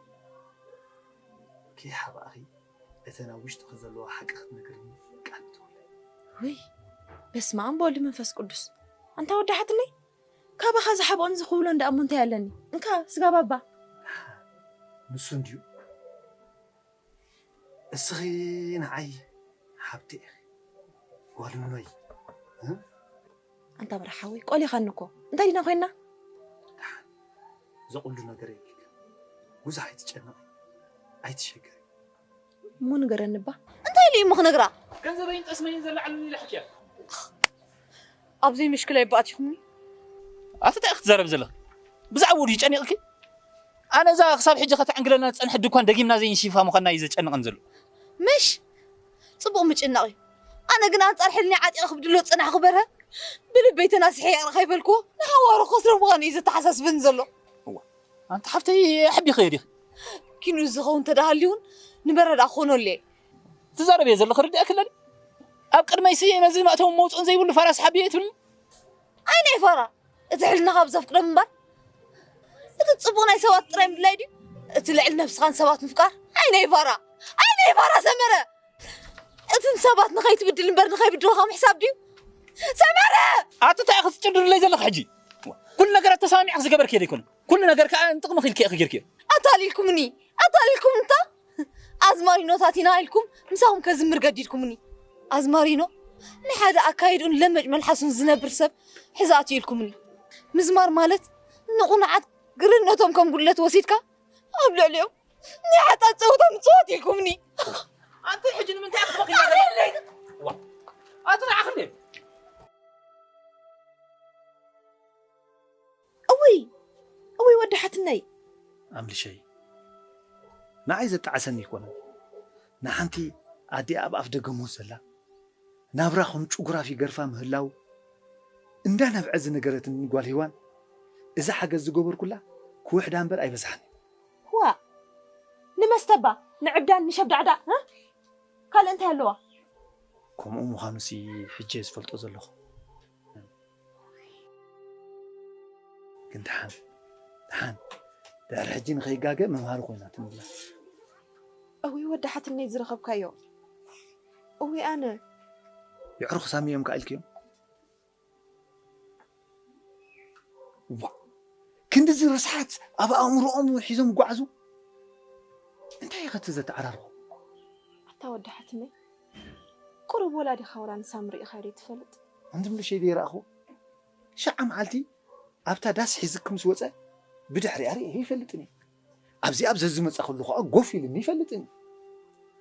ከይሓባእኺ፣ እተን ኣብ ውሽጥኺ ዘለዋ ሓቂ ክትነግርኒ ፍቃድ ትኹኒ። ውይ፣ በስመ ኣብ ወወልድ መንፈስ ቅዱስ። ኣንታ ወዲ ሓትነይ፣ ካባኻ ዝሓብኦን ዝኽውሎን ደኣ እሞ እንታይ ኣለኒ? እንካ፣ ስጋ ባባ። ንሱ እንድዩ። እስኺ ንዓይ ሓብቲ ኢኺ። ጓል እኖይ። እ? ኣንታ በራሕ ሓወይ፣ ቆሊኻኒ እኮ። እንታይ ዲና ኮይንና? ደሓን። እዚ ቁሉ ነገር የብልካ። ብዙሕ ኣይትጨነቒ። ኣይትሸገሪ። እሞ ንገረኒ እባ። እንታይ ኢሉ እዩ እሞ ክነግራ? ገንዘበይን ጠስመይን ዘለዓሉኒ ኢለ ሕክያ። ኣብ ዘይምሽክላ ይባኣት ኢኹምኒ። ኣቲ እንታይ ክትዛረብ ዘለኺ? ብዛዕባኡ ድዩ ጨኒቕኪ? ኣነ እዛ ክሳብ ሕጂ ከተዕንግለና ዝጸንሐት ድኳን ደጊምና ዘይንሽፋ ምዃንና እዩ ዘጨንቐን ዘሎ። ምሽ? ጽቡቕ ምጭናቕ እዩ። ኣነ ግን ኣንጻር ሕልኒ ዓጢቐ ክብድሎ ዝጸናሕኩ በርሀ፣ ብልበይ ተናሲሐ ይቕረ ከይበልኩዎ፣ ንሓዋሩ ከስሮ ምዃኑ እዩ ዘተሓሳስበኒ ዘሎ። እዋ፣ ኣንቲ ሓፍተይ ኣሕቢኸዮ ዲኺ? ኪንኡ ዝኸውን ተዳሃልዩ እውን ንበረዳ ክኾነሉ እየ። ትዛረብዮ ዘለኺ ርድእኪ ኣለኒ? ኣብ ቅድመይሲ ነዚ መእተውን መውጽእን ዘይብሉ ፋራ ስሓብዮ እየ ትብልኒ? ኣይ ናይ ፋራ፣ እቲ ሕልናኻ ብዘፍቅዶ ምንባር፣ እቲ ጽቡቕ ናይ ሰባት ጥራይ ምድላይ ድዩ? እቲ ልዕሊ ነብስኻን ሰባት ምፍቃር? ኣይ ናይ ፋራ፣ ኣይ ናይ ፋራ ሰመረ! እቲ ንሰባት ንኸይትብድል እምበር ንኸይብድሉኻ ምሕሳብ ድዩ? ሰመረ! ኣቲ እንታይ ኢኺ ትጭድርለይ ዘለኺ ሕጂ? ኩሉ ነገራት ተሰማሚዕኺ ዝገበርክዮ ዶ ኣይኮነን? ኩሉ ነገር ከኣ ንጥቕምኺ ኢልኪ ኢኺ ጌርክዮ። ኣታሊልኩምኒ! ኣታሊልኩም እንታ! ኣዝማሪኖታት ኢና ኢልኩም ምሳኹም ከዝምር ገዲድኩምኒ። ኣዝማሪኖ ንሓደ ኣካይድኡን ለመጭ መልሓሱን ዝነብር ሰብ ሕዛእቱ ኢልኩምኒ። ምዝማር ማለት ንቑኑዓት ግርነቶም ከም ጉድለት ወሲድካ ኣብ ልዕሊኦም ናይ ሓጣት ጸወታ ምጽዋት ኢልኩምኒ። ኣንቲ ሕጂ ንምንታይ ክትበኺ ኣለይ? ዋ፣ ኣቲ ንዓኽኒ። እውይ፣ እውይ ወዲ ሓትነይ። ኣምልሸይ፣ ንዓይ ዘጣዓሰኒ ኣይኮነን። ንሓንቲ ኣዲኣ ኣብ ኣፍ ደገ ሞት ዘላ ናብራ ከም ጭጉራፍ ይገርፋ ምህላው እንዳነብዐ ዝነገረትኒ ጓል ሂዋን፣ እዛ ሓገዝ ዝገበርኩላ ክውሕዳ እምበር ኣይበዝሓን። ዋእ፣ ንመስተባ፣ ንዕብዳን፣ ንሸብዳዕዳዕ፣ እ? ካልእ እንታይ ኣለዋ? ከምኡ ምዃኑሲ ሕጂ እየ ዝፈልጦ ዘለኹ። ግን ደሓን ደሓን ድሕሪ ሕጂ ንኸይጋገ መምሃሪ ኮይናትኒ ኣላ። እውይ ወዲ ሓትነይ ዝረኸብካዮ። እውይ ኣነ። የዕሩኽ ሳሚ እዮም ከኣ ኢልክዮም? ዋ፣ ክንድዚ ርስሓት ኣብ ኣእምሮኦም ሒዞም ይጓዓዙ? እንታይ ኢኸ እቲ ዘተዓራርኹ? ኣታ ወዲ ሓትነይ፣ ቁሩብ ወላዲኻ ወላ ንሳሚ ርኢኻዮ ዶ ትፈልጥ? ኣንትም ልሸይ ደይረኣኹ። ሸዓ መዓልቲ ኣብታ ዳስ ሒዝክ ምስ ወፀ ብድሕሪኣ ርእየ ይፈልጥን እየ። ኣብዚ ኣብ ዘዝመፀ ከሎ ከዓ ጎፍ ኢልኒ ይፈልጥን እዩ።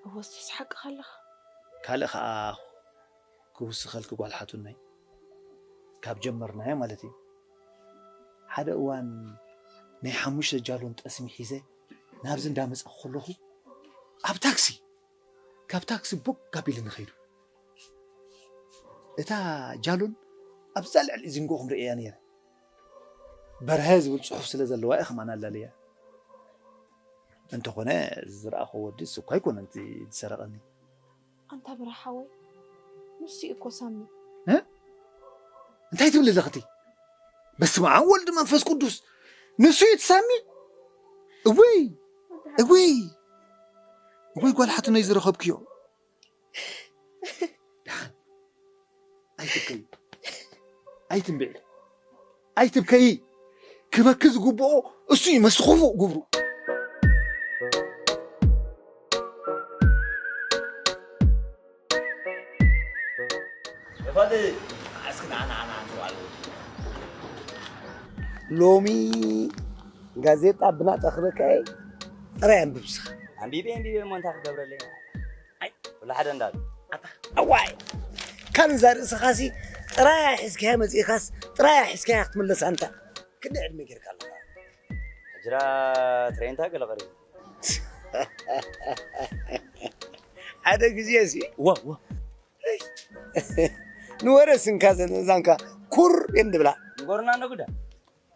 እወስ ትስሓቅኻ ኣለኻ። ካልእ ከዓ ክውስኸልኪ ጓል ሓቱነይ፣ ካብ ጀመርናዮ ማለት እዩ። ሓደ እዋን ናይ ሓሙሽተ ጃሎን ጠስሚ ሒዘ ናብዚ እንዳመፀኹ ከለኹ ኣብ ታክሲ ካብ ታክሲ ቦግ ኣቢሉ ንኸይዱ። እታ ጃሎን ኣብዛ ልዕሊ ዝንጎኹም ርእያ ነይረ። በርሀ ዝብል ጽሑፍ ስለ ዘለዋ እየ ከማን ኣላልያ። እንተኾነ ዝረኣኹ ወዲ እሱ እኳ ኣይኮነን እቲ ዝሰረቐኒ። ኣንታ ብርሃ ሓወይ፣ ንሱ እዩ እኮ ሳሚ። እ? እንታይ ትብል ኣለኽቲ? በስመ ኣብ ወልድ መንፈስ ቅዱስ፣ ንሱ እዩ እቲ ሳሚ። እውይ እውይ እውይ ጓል ሓትነይ ዝረኸብክዮ። ደሓን ኣይትብከይ፣ ኣይትንብዒ፣ ኣይትብከይ። ክበኪ ዝግብኦ እሱ እዩ፣ መስቲ ክፉእ ግብሩ። ይኸዲ እስኪ ንዓ ንዓ ንዓ ንዓ ሎሚ ጋዜጣ ብናጻ ክበካ እየ። ጥራይ ኣንብብ ስኻ። ኣንቢበ ኣንቢበ እሞ እንታይ ክገብረለይ? ኣይ ወላ ሓደ እንዳሉ። ኣዋይ፣ ካን እዛ ርእስኻሲ ጥራያ ሒዝካያ መጺእካስ ጥራያ ሒዝካያ ክትምለስ ኣንታ። ክንደይ ዕድመ ጌርካ ኣለኻ? ሕጅራ ትሬንታ ገለ ቀሪቡ። ሓደ ግዜ ሲ ዋ ዋ ንወረ ስንካ ዘነዛንካ ኩር የንድብላ። ንጎርና እንዶ ጉዳ።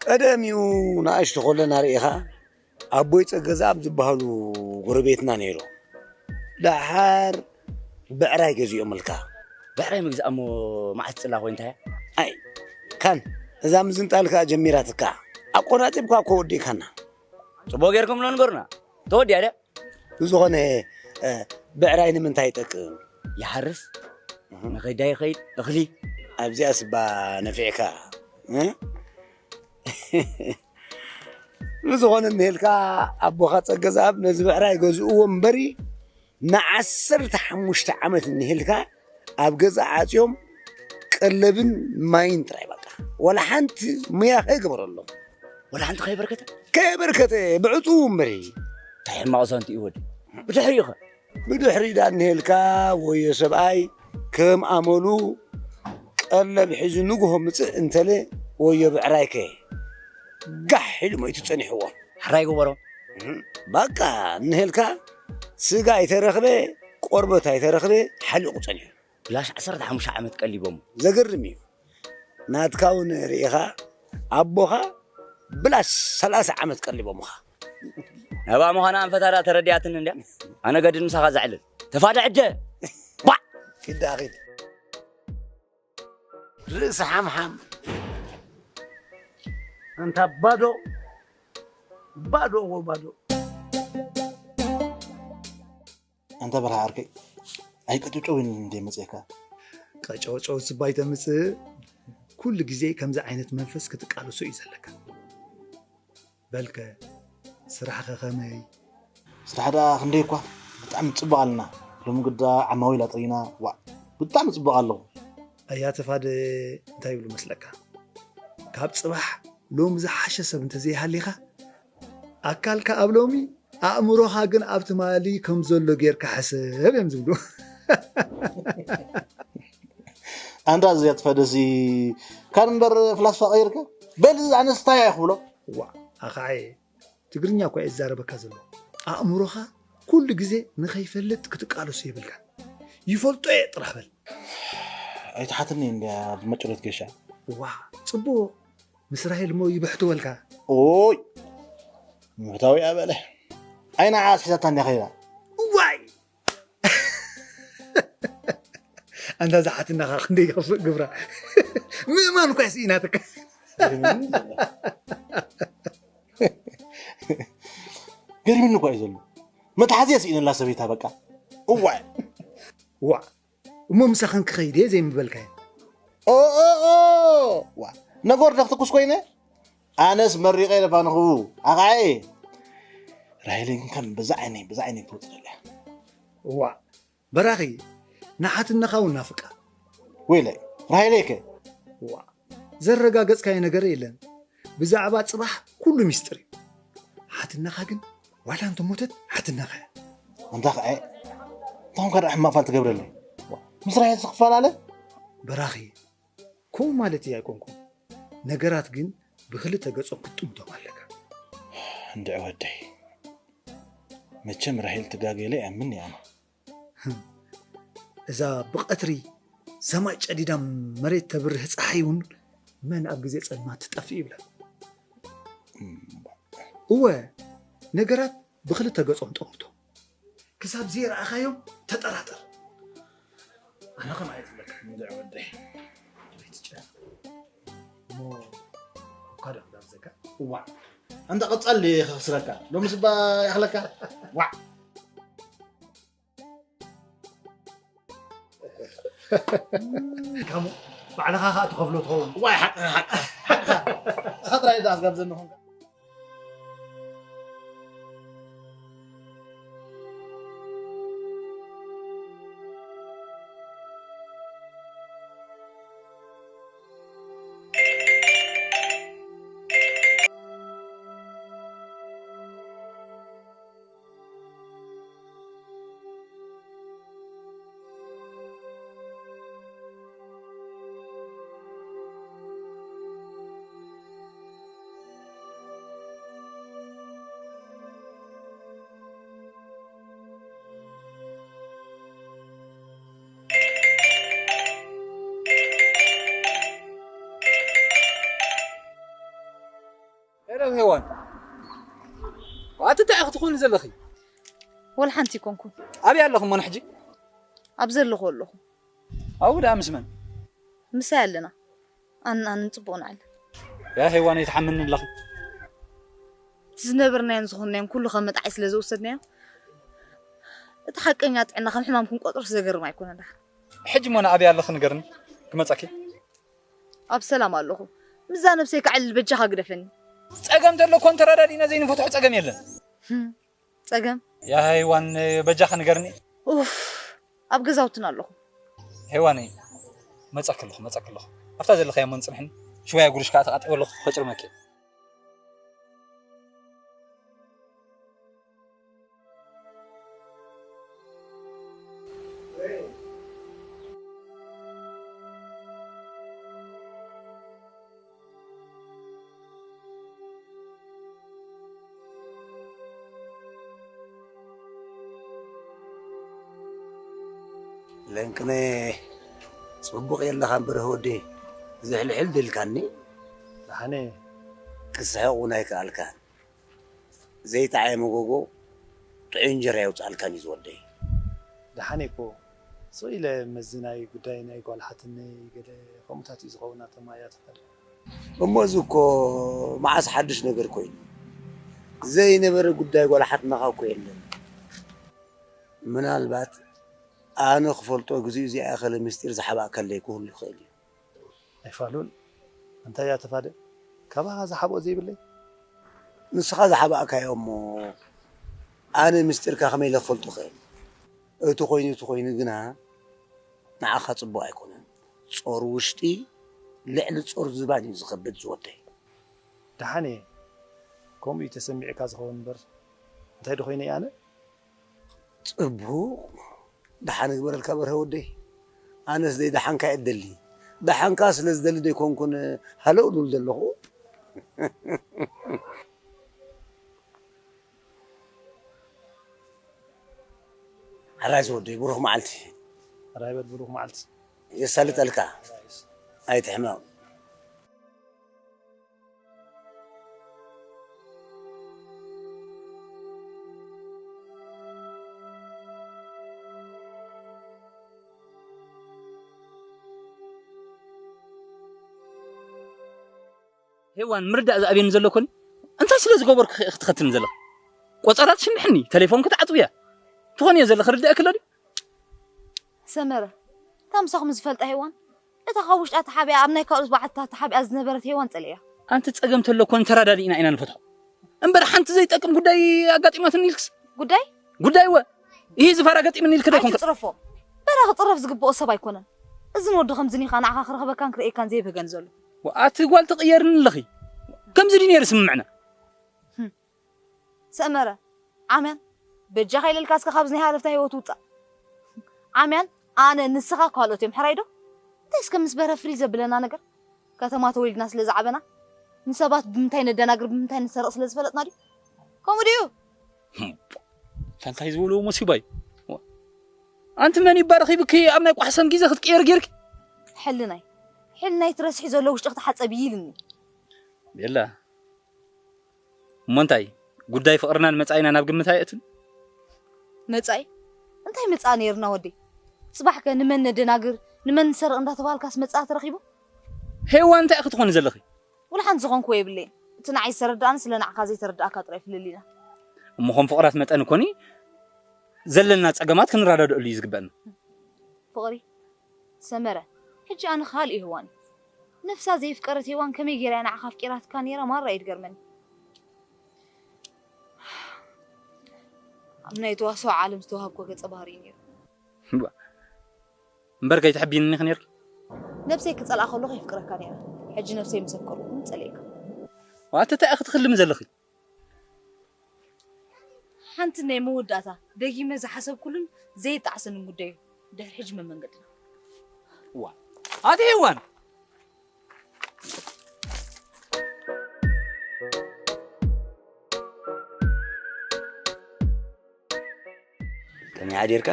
ቀደም እዩ ንኣሽቱ ከለና ርኢኻ ኣቦይ ጸገዛኣብ ዝበሃሉ ጎረቤትና ነይሩ። ደሓር ብዕራይ ገዚኦምልካ። ብዕራይ ምግዛእ እሞ መዓስ ጽላ ኮይንታ እያ? ኣይ ካን እዛ ምዝንጣል ከኣ ጀሚራትካ። ኣቆራጺብካ እኮ ወዲእካና። ጽቡቕ ጌርኩም ሎ ንገሩና። ተወዲኣ ድያ? ብዝኾነ እ፣ ብዕራይ ንምንታይ ይጠቅም? ይሓርስ ንኸይዳ ይኸይድ እኽሊ። ኣብዚኣ ስባ ነፊዕካ እ? ንዝኾነ እንሄልካ ኣቦኻ ጸገዛኣብ ነዚ ብዕራይ ገዝእዎ እምበሪ ንዓሰርተ ሓሙሽተ ዓመት እንሄልካ ኣብ ገዛ ዓጽዮም ቀለብን ማይን ጥራይ በቃ። ወላ ሓንቲ ሙያ ከይገበረሎም። ወላ ሓንቲ ከይበርከተ? ከየበርከተ ብዕጹ እምበሪ። እንታይ ሕማቕ ሳንቲ እዩ ወዲ። ብድሕሪኡ ኸ? ብድሕሪ ዳንኤልካ ወዮ ሰብኣይ ከም ኣመሉ ቀለብ ሒዙ ንግሆ ምጽእ እንተለ ወዮ ብዕራይከ ጋሕ ኢሉ ሞይቱ ጸኒሕዎ። ሕራይ ገበሮ። እም፣ በቃ እንሄልካ ስጋ ኣይተረኽበ ቆርበት ኣይተረኽበ ሓሊቑ ጸኒሑ። ብላሽ ዓሰርተ ሓሙሽተ ዓመት ቀሊቦም። ዘገርም እዩ። ናትካ እውን ርኢኻ ኣቦኻ ብላሽ ሰላሳ ዓመት ቀሊቦምኻ። ነባ ምዃና ኣንፈታ ዳ ተረዲኣትኒ እንድያ። ኣነ ገድል ምሳኻ ዘዕልል ተፋደ ዕደ። ባዕ! ኪዳ ኺድ ርእሲ ሓምሓም ኣንታ ባዶ ባዶ እዎ ባዶ። ኣንታ በርሃ ዓርከይ ኣይቀጨጨው ኢልኒ እንደ መፅእካ። ቀጨውጨው ስባይ ተምፅእ። ኩሉ ግዜ ከምዚ ዓይነት መንፈስ ክትቃለሶ እዩ ዘለካ። በልከ ስራሕኸ ከመይ? ስራሕ ደኣ ክንደይ እኳ ብጣዕሚ ፅቡቕ ኣለና። ሎሚ ግዳ ዓማዊል ኣጥሪና። ዋዕ ብጣዕሚ ፅቡቕ ኣለኹ። ኣያ ተፋደ እንታይ ይብሉ መስለካ? ካብ ፅባሕ ሎሚ ዝሓሸ ሰብ እንተዘይሃሊኻ ኣካልካ ኣብ ሎሚ ኣእምሮኻ ግን ኣብ ትማሊ ከም ዘሎ ጌርካ ሕሰብ እዮም ዝብሉ። ኣንዳ እዚኣ ትፈደሲ ካን እምበር ፍላስፋ ቀይርካ በል ኣነስታይ እያ ክብሎ። ዋ ኣኻየ ትግርኛ እኳ እየ ዝዛረበካ ዘሎ። ኣእምሮኻ ኩሉ ግዜ ንኸይፈልጥ ክትቃለሶ የብልካን። ይፈልጦ እየ ጥራሕ በል። ኣይትሓትኒ እንድያ መጨረት ገሻ። ዋ፣ ጽቡቕ። ምስ ራሄል እሞ ይብሕትወልካ። ኦይ፣ ምሕታዊ እያ በለ። ኣይና ዓስ ሒዛታ እንድያ ኸይዳ። ዋይ! ኣንታ ዝሓትናኻ ክንደይ ይኸፍእ ግብራ። ምእማን እኳ ስኢናትካ። ገሪምኒ እኳ እዩ ዘሎ። መትሓዚ ስኢነላ ሰበይታ በቃ። እዋይ። ዋ፣ እሞ ምሳኽን ክኸይድ እየ ዘይምበልካዮ። ኦ፣ ኦ፣ ኦ፣ ዋ፣ ነጎር ዶ ክትኩስ ኮይነ? ኣነስ መሪቐ ኢለፋ ንኽቡ። ኣኻየ። ራሄለይ ግን ከም በዛ ዓይነይ፣ በዛ ዓይነይ ክትወጽእ ደልያ። ዋ፣ በራኺ፣ ንሓትነኻ እውን ናፍቃ። ወይለይ፣ ራሄለይ ከ? ዋ፣ ዘረጋገጽካዮ ነገር የለን። ብዛዕባ ጽባሕ ኩሉ ሚስጥር እዩ። ሓትነኻ ግን ዋላ እንተሞተት ሓትነኻ እያ። ኣንታ ኸዐ፣ እንታይ ኾንካ ደኣ ሕማቕ ፋል ትገብረለይ? ዋ፣ ምስ ራሄል ዝኽፋል ኣለ? በራኺ፣ ከምኡ ማለት እየ ኣይኮንኩን። ነገራት ግን ብኽልተ ገጾም ክትጥምቶም ኣለካ። እንድዒ ወደይ፣ መቸም ራሄል ትጋገለ እያ ምን እያ። እዛ ብቐትሪ ሰማይ ጨዲዳ መሬት ተብርህ ጸሓይ እውን መን ኣብ ግዜ ጸልማት ትጠፍእ ይብላ። እወ፣ ነገራት ብኽልተ ገጾም ጠምቶ። ክሳብ ዘይረኣኻዮም ተጠራጠር። ኣነ ከም ኣይትብለካ እንድዒ ወደይ። ኣይትጨነቕ። እሞ እኳ ዶ ክጋብዘካ? እዋዕ። ኣንታ ቀጻሊ ከኽስረካ። ሎምስ እባ ይኣኽለካ። ዋዕ። ካሙ፣ ባዕልኻ ኸኣ ትኸፍሎ ትኸውን። ዋይ፣ ሓቅኻ፣ ሓቅኻ፣ ሓቅኻ። ንስኻ ጥራይ ደኣ ክትጋብዘኒ ኾንካ። ሄሎ ሄዋን፣ ኣቲ እንታይ ኢኺ ትኾኒ ዘለኺ? ወላ ሓንቲ ኣይኮንኩን። ኣበይ ኣለኹም ሞን ሕጂ? ኣብ ዘለኹ ኣለኹ። ኣብኡ ደኣ ምስ መን? ምሳይ ኣለና። ኣን-፣ ኣንን ጽቡቕ ንዓል። ያ ሄዋን፣ ኣይትሓምኒ ኣለኺ። እቲ ዝነበርናዮን ዝኾንናዮን ኩሉ ከም መጣዒ ስለ ዝወሰድናዮ፣ እቲ ሓቀኛ ጥዕና ከም ሕማም ክንቆጽሮስ ዘገርም ኣይኮነን ደሓን። ሕጂ እሞ ንኣበይ ኣለኺ ንገርኒ፣ ክመጸኪ። ኣብ ሰላም ኣለኹ። ምስዛ ነብሰይ ከዕልል በጃኻ ግደፈኒ። ጸገም ተሎ እኮ እንተረዳዲእና ዘይንፈትሖ ጸገም የለን። ህም፣ ጸገም? ያ ሄዋን በጃኺ ንገርኒ። ኡፍ፣ ኣብ ገዛውትና ኣለኹ። ሄዋነይ፣ መጻኪ ኣለኹ፣ መጻኪ ኣለኹ። ኣብታ ዘለኻዮ እሞ ንጽንሕኒ። ሽዋያ ጉርሽ ከኣ ተቃጢበ ኣለኹ፣ ከጭርመኪ። ለንቅነ ጽቡቕ የለኻን በርሀ ወደይ፣ ዝሕልሕል ደልካኒ። ደሓነ። ክስሕቕ እውን ኣይከኣልካን። ዘይጠዓየ መጎጎ ጥዑይ እንጀራ የውፅኣልካን እዩ ዝወደይ። ደሓነ እኮ ስቕ ኢለ መዚ ናይ ጉዳይ ናይ ጓል ሓትነይ ገለ ከምኡታት እዩ ዝኸውን ኣተማያ ተፈለ። እሞ እዚ እኮ መዓስ ሓድሽ ነገር ኮይኑ? ዘይነበረ ጉዳይ ጓል ሓትነኻ እኮ የለን። ምናልባት ኣነ ክፈልጦ ግዚኡ ዝኣኸለ ምስጢር ዝሓባእካለይ ክህሉ ይኽእል እዩ። ኣይፋሉን፣ እንታይ እያ ተፋደ? ካባኻ ዝሓብኦ ዘይብለይ? ንስኻ ዝሓባእካዮ እሞ ኣነ ምስጢርካ ከመይ ኢለ ክፈልጦ እኽእል? እቲ ኮይኑ፣ እቲ ኮይኑ ግና ንዓኻ ጽቡቕ ኣይኮነን። ጾር ውሽጢ ልዕሊ ጾር ዝባን እዩ ዝኸብድ ዝወደይ። ደሓን እየ። ከምኡ እዩ ተሰሚዕካ ዝኸውን እምበር፣ እንታይ ዶ ኮይነ እየ ኣነ? ጽቡቕ። ደሓን እግበረልካ በርሀ ወደይ። ኣነስ ደይ ደሓንካ እየ እደሊ። ደሓንካ ስለ ዝደሊ ደይኮንኩን ሃለው ልብል ዘለኹ። ኣራይ ዝወደይ ብሩኽ መዓልቲ። ኣራይ በል ብሩኽ መዓልቲ። የሳልጠልካ። ኣይትሕመቕ። ሄዋን ምርዳእ ዝኣብየኒ ዘሎ ኮኒ እንታይ ስለ ዝገበርኩ ክትኸትልኒ ዘለኻ? ቆጸራት ሽንድሕኒ ተሌፎን ክትዓጽውያ ትኾንዮ ዘለኺ ርዳእ ክሎ ድዩ? ሰመረ፣ እታ ምሳኹም ዝፈልጣ ሄዋን፣ እታ ካብ ውሽጣ ተሓቢኣ ኣብ ናይ ካልኦት በዓልትታት ተሓቢኣ ዝነበረት ሄዋን ጸልእያ። ኣንቲ ጸገም ተሎ ኮን ተራዳዲእና ኢና ንፈትሖ። እምበር ሓንቲ ዘይጠቅም ጉዳይ ኣጋጢማትኒ ኢልክስ? ጉዳይ? ጉዳይ ወ ይህ ዝፋራ ገጢምኒ ኢልክ ዶ ኣይኮንክ? ኣይትጽረፎ። በራ ክጽረፍ ዝግብኦ ሰብ ኣይኮነን። እዚ ንወዲ ከምዚ ኒኻ ንዓኻ ክረኽበካን ክርእየካን ዘይብህገን ዘሎ። ወ ኣቲ ጓል ትቕየርኒ ኣለኺ። ከምዚ ድዩ ነይሩ ስምምዕና? ሰመረ፣ ዓምያን በጃኻ ኢለልካ እስከ ካብዚ ናይ ሃለፍታ ህይወት ውጻእ። ዓምያን ኣነ ንስኻ ካልኦት እዮም ሕራይ ዶ? እንታይ እስከ ምስ በረ ፍሪ ዘብለና ነገር? ከተማ ተወሊድና ስለ ዝዓበና ንሰባት ብምንታይ ነደናግር ብምንታይ ንሰርቕ ስለ ዝፈለጥና ድዩ? ከምኡ ድዩ? ታንታይ ዝበልዎ መሲባይ ኣንቲ መን ይባ ረኺብኪ ኣብ ናይ ቋሕሰም ግዜ ክትቅየር ጌርኪ ሕልናይ ሕልናይ ትረስሒ ዘሎ ውሽጢ ክትሓፀብ ይልኒ ቤላ እሞ እንታይ ጉዳይ ፍቕርናን መጻኢና ናብ ግምት ኣየእትን መጻኢ እንታይ መጻ ነይርና ወደይ ጽባሕከ ንመን ነደናግር ንመን ንሰርቕ እንዳተባልካስ መጻ ተረኺቡ ሄዋ እንታይ ክትኾኒ ዘለኺ ወላ ሓንቲ ዝኾንኩዎ የብለይን እቲ ንዓይ ዝተረድኣኒ ስለ ንዓኻ ዘይተረድኣካ ጥራይ ፍልል ኢና እሞ ከም ፍቕራት መጠን እኮኒ ዘለና ጸገማት ክንረዳድእሉ እዩ ዝግበአና ፍቕሪ ሰመረ ሕጂ ኣነ ካልእ ሄዋን ነፍሳ ዘየፍቀረት ሄዋን ከመይ ገይራ እያ ንዓኻ ኣፍቂራትካ ነይራ ማራ እዩ ዝገርመኒ ኣብ ናይ ተዋስኦ ዓለም ዝተዋሃብኮ ገጸ ባህሪ እዩ ነይሩ እምበር ከይትሕብይኒ ኢኺ ነይርኪ ነብሰይ ክጸልኣ ከለኹ የፍቅረካ ነይረ ሕጂ ነብሰይ ምስ ኣፍቀርኩ እውን ጸሊኤካ ዋተታ ኢኺ ትኽልሚ ዘለኺ ሓንቲ ናይ መወዳእታ ደጊመ ዝሓሰብኩሉን ዘየጣዕሰንን ጉዳይ እዩ። ድሕሪ ሕጂ መመንገድና። ዋ ኣቲ ሄዋን ከመይ ሓዲርካ?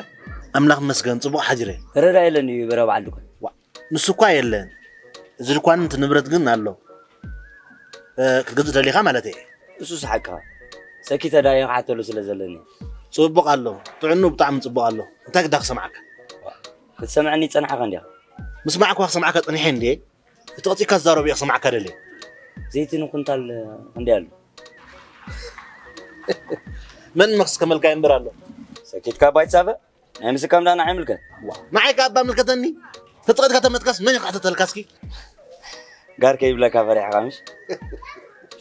ኣምላኽ ይመስገን ጽቡቕ ሓዲረ። ተረዳ የለን እዩ በረ በዓል ድኳን። ንሱ እኳ የለን። እዚ ድኳን እቲ ንብረት ግን ኣሎ። ክትገዝእ ደሊኻ ማለት እየ። እሱስ ሓቅኻ። ሰኪተ ዳዮ ክሓተሉ ስለ ዘለኒ። ጽቡቕ ኣሎ። ጥዕኑ ብጣዕሚ ጽቡቕ ኣሎ። እንታይ ግዳ ክሰምዓካ? ክትሰምዐኒ ይጸናሕኻ እንዲኻ። ምስማዕኳ ክሰምዓካ ጸኒሐ እንዴ? እቲ ቀጺልካ ዝዛረቡ እየ ክሰምዓካ ደልየ። ዘይቲ ንኩንታል ክንደይ ኣሎ? መን መኽስ ከመልካ እምበር ኣሎ። ሰኪትካ ባይ ትሳፈ? ናይ ምስካም ዳና ኣይምልከት። ንዓይ ከኣ እባ ምልከተኒ። ተጸቒጥካ ተመትካስ መን ይኽሕተተልካ እስኪ? ጋር ከይብለካ ፈሪሕኻ ምሽ?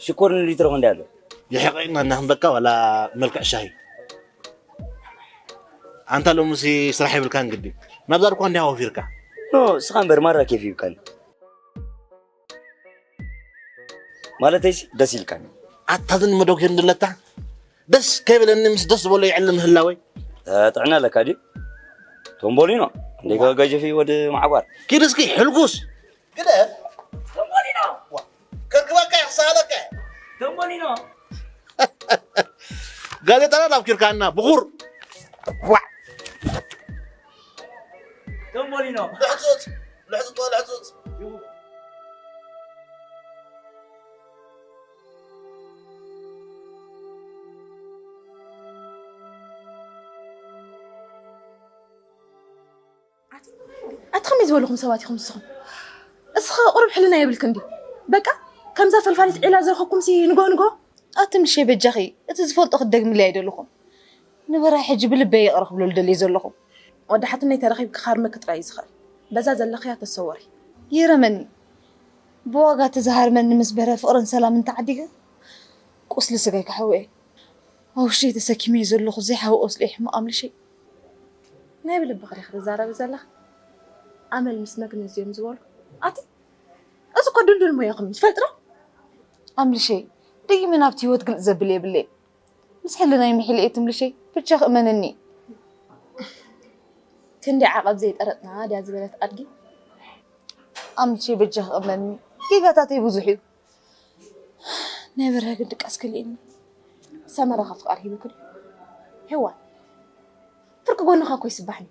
ሽኮር ንሊትሮ ክንደይ ኣሎ? ይሕቐና እናኽንበካ ዋላ መልክዕ ሻሂ። ኣንታ ሎምሲ ስራሕ የብልካን ግዲ ናብዛ ድኳ እንዲያ ወፊርካ ኖ ስኻ እምበር ማራ ኬፍ ይብካኒ ማለተይሲ ደስ ኢልካኒ ኣታ ዝን መደጉ እንደለታ ደስ ከይብለኒ ምስ ደስ ዝበሎ ይዕልም ህላወይ ጥዕና ኣለካ ድዩ ቶምቦሊኖ እንደ ገጀፊ ወደ ማዕቋር ኪድ እስኪ ሕልጉስ ግደፍ ቶምቦሊኖ ከርክበካ ክሳለካ ቶምቦሊኖ ጋዜጣና ናብ ኪርካና ብኹር ዋዕ ቶምቦሊኖ ልሕጹጽ ልሕጹጽ ልሕጹጽ ኣቲ ከመይ ዝበልኹም ሰባት ኢኹም ንስኹም? እስኻ ቁሩብ ሕልና የብልክን ድዩ? በቃ ከምዛ ፈልፋሊት ዒላ ዝረኸብኩምሲ ንጎ ንጎ ኣቲ ምልሸይ በጃኺ እቲ ዝፈልጦ ክትደግምለይ ኣይደለኹን። ንበራይ ሕጂ ብልበይ ይቕረ ክብለሉ ደልየ ዘለኹ። ወዲ ሓትነይ ተረኺብኪ ክሃርመኪ ጥራይ እዩ ዝኽእል። በዛ ዘለኽያ ተሰወሪ። ይረመኒ። ብዋጋ እቲ ዝሃርመኒ ምስ በረ ፍቕርን ሰላምን ተዓዲገ ቁስሊ ስጋይ ክሕውየ ኣብ ውሽጠይ ተሰኪመዮ ዘለኹ ዘይሓውኦ ስለ ሕማቕ ኣምልሸይ። ናይ ብልብኺ ዲኺ ትዛረቢ ዘለኺ? ኣመል ምስ መግኒ እዚኦም ዝበሉ ኣቲ እዚ እኮ ድልዱል ሞያኹም እዩ ትፈልጢ ዶ? ኣምልሸይ ደጊመ ናብቲ ህይወት ግልጽ ዘብል የብለይን። ምስ ሕልናይ ምሒለ እየ ትምልሸይ ብቻኺ እመንኒ። ክንዲ ዓቐብ ዘይጠረጥና ድያ ዝበለት ኣድጊ። ኣምልሸይ በጃኺ እመንኒ ጌጋታተይ ብዙሕ እዩ። ናይ በርሀ ግን ድቃስ ከሊእኒ። ሰመረ ከ ፍቓድ ሂቡኪ ድዩ? ሄዋን ፍርቂ ጎንኻ እኮ ይስባሕኒ።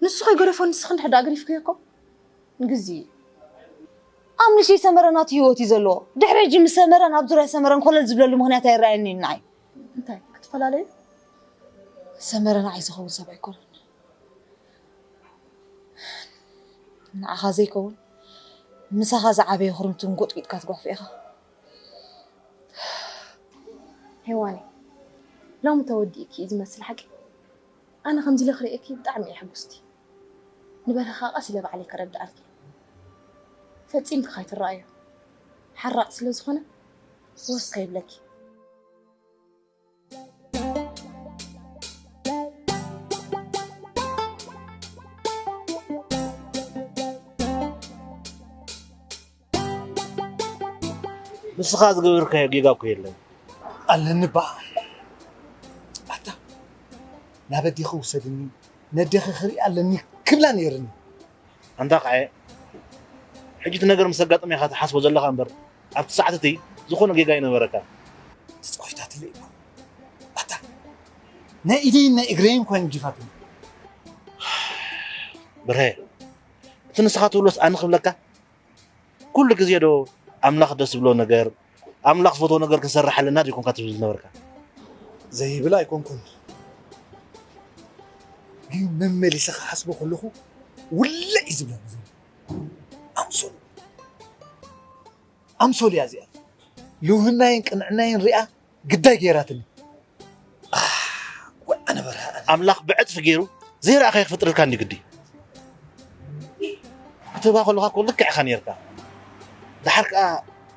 ንሱ ከይገደፎ ንስኺ እንድሕር ደኣ ገዲፍክዮ እኮ ንግዜ እዩ። ኣብ ንእሽተይ ሰመረ ናቱ ህይወት እዩ ዘለዎ። ድሕሪ ሕጂ ምስ ሰመረን ኣብ ዙርያ ሰመረን ኮለል ዝብለሉ ምኽንያት ኣይረኣየንን እዩ ንዓይ። እንታይ ክትፈላለዩ? ሰመረ ንዓይ ዝኸውን ሰብ ኣይኮነን። ንዓኻ ዘይከውን ምሳኻ ዝዓበየ ክርምቲ እንጎጥቂጥካ ትጓሕፎ ኢኻ። ሄዋነይ፣ ሎሚ ተወዲእኪ እዩ ዝመስል ሓቂ። ኣነ ከምዚ ኢለ ክርእየኪ ብጣዕሚ እየ ሕጉስቲ። ንበረኻ ቀስ ኢለ ባዕለይ ከረድኣልኪ። ፈጺምኪ ከይትረኣዮ። ሓራቕ ስለ ዝኾነ ወስ ከይብለኪ። ንስኻ ዝገበርካዮ ጌጋ እኮ የለን። ኣለኒ እባ። ኣታ ናብ ኣዴኺ ውሰድኒ፣ ነዴኺ ክርኢ ኣለኒ ክብላ ነይርኒ። ኣንታ ኸዓ ሕጂ እቲ ነገር ምስ ኣጋጠመ ኢኻ ትሓስቦ ዘለኻ እምበር ኣብቲ ሰዓት እቲ ዝኾነ ጌጋ ኣይነበረካን። ተጻዊታትለይ እባ። ኣታ ናይ ኢደይን ናይ እግረይን እኳ ንጊፋትኒ። ብርሀ፣ እቲ ንስኻ ትብሎስ ኣነ ክብለካ? ኩሉ ግዜ ዶ ኣምላኽ ደስ ዝብሎ ነገር፣ ኣምላኽ ዝፈትዎ ነገር ክንሰርሕ ኣለና ዶ ይኮንካ ትብል ዝነበርካ? ዘይብል ኣይኮንኩን፣ ግን መመሊሰ ክሓስቦ ከለኹ ውልዕ እዩ ዝብለኒ ዘሎ። ኣምሶሉ ኣምሶሉ እያ እዚኣ። ልውህናይን ቅንዕናይን ሪኣ ግዳይ ገይራትኒ። ኣህ፣ ወይ ኣነ በርሀ ኣነ። ኣምላኽ ብዕፅፊ ገይሩ ዘይረኣኻዮ ክፈጥረልካ እንዲ ግዲ። ክትህባ ከለኻ እኮ ልክዕ ኢኻ ነይርካ። ደሓር ከኣ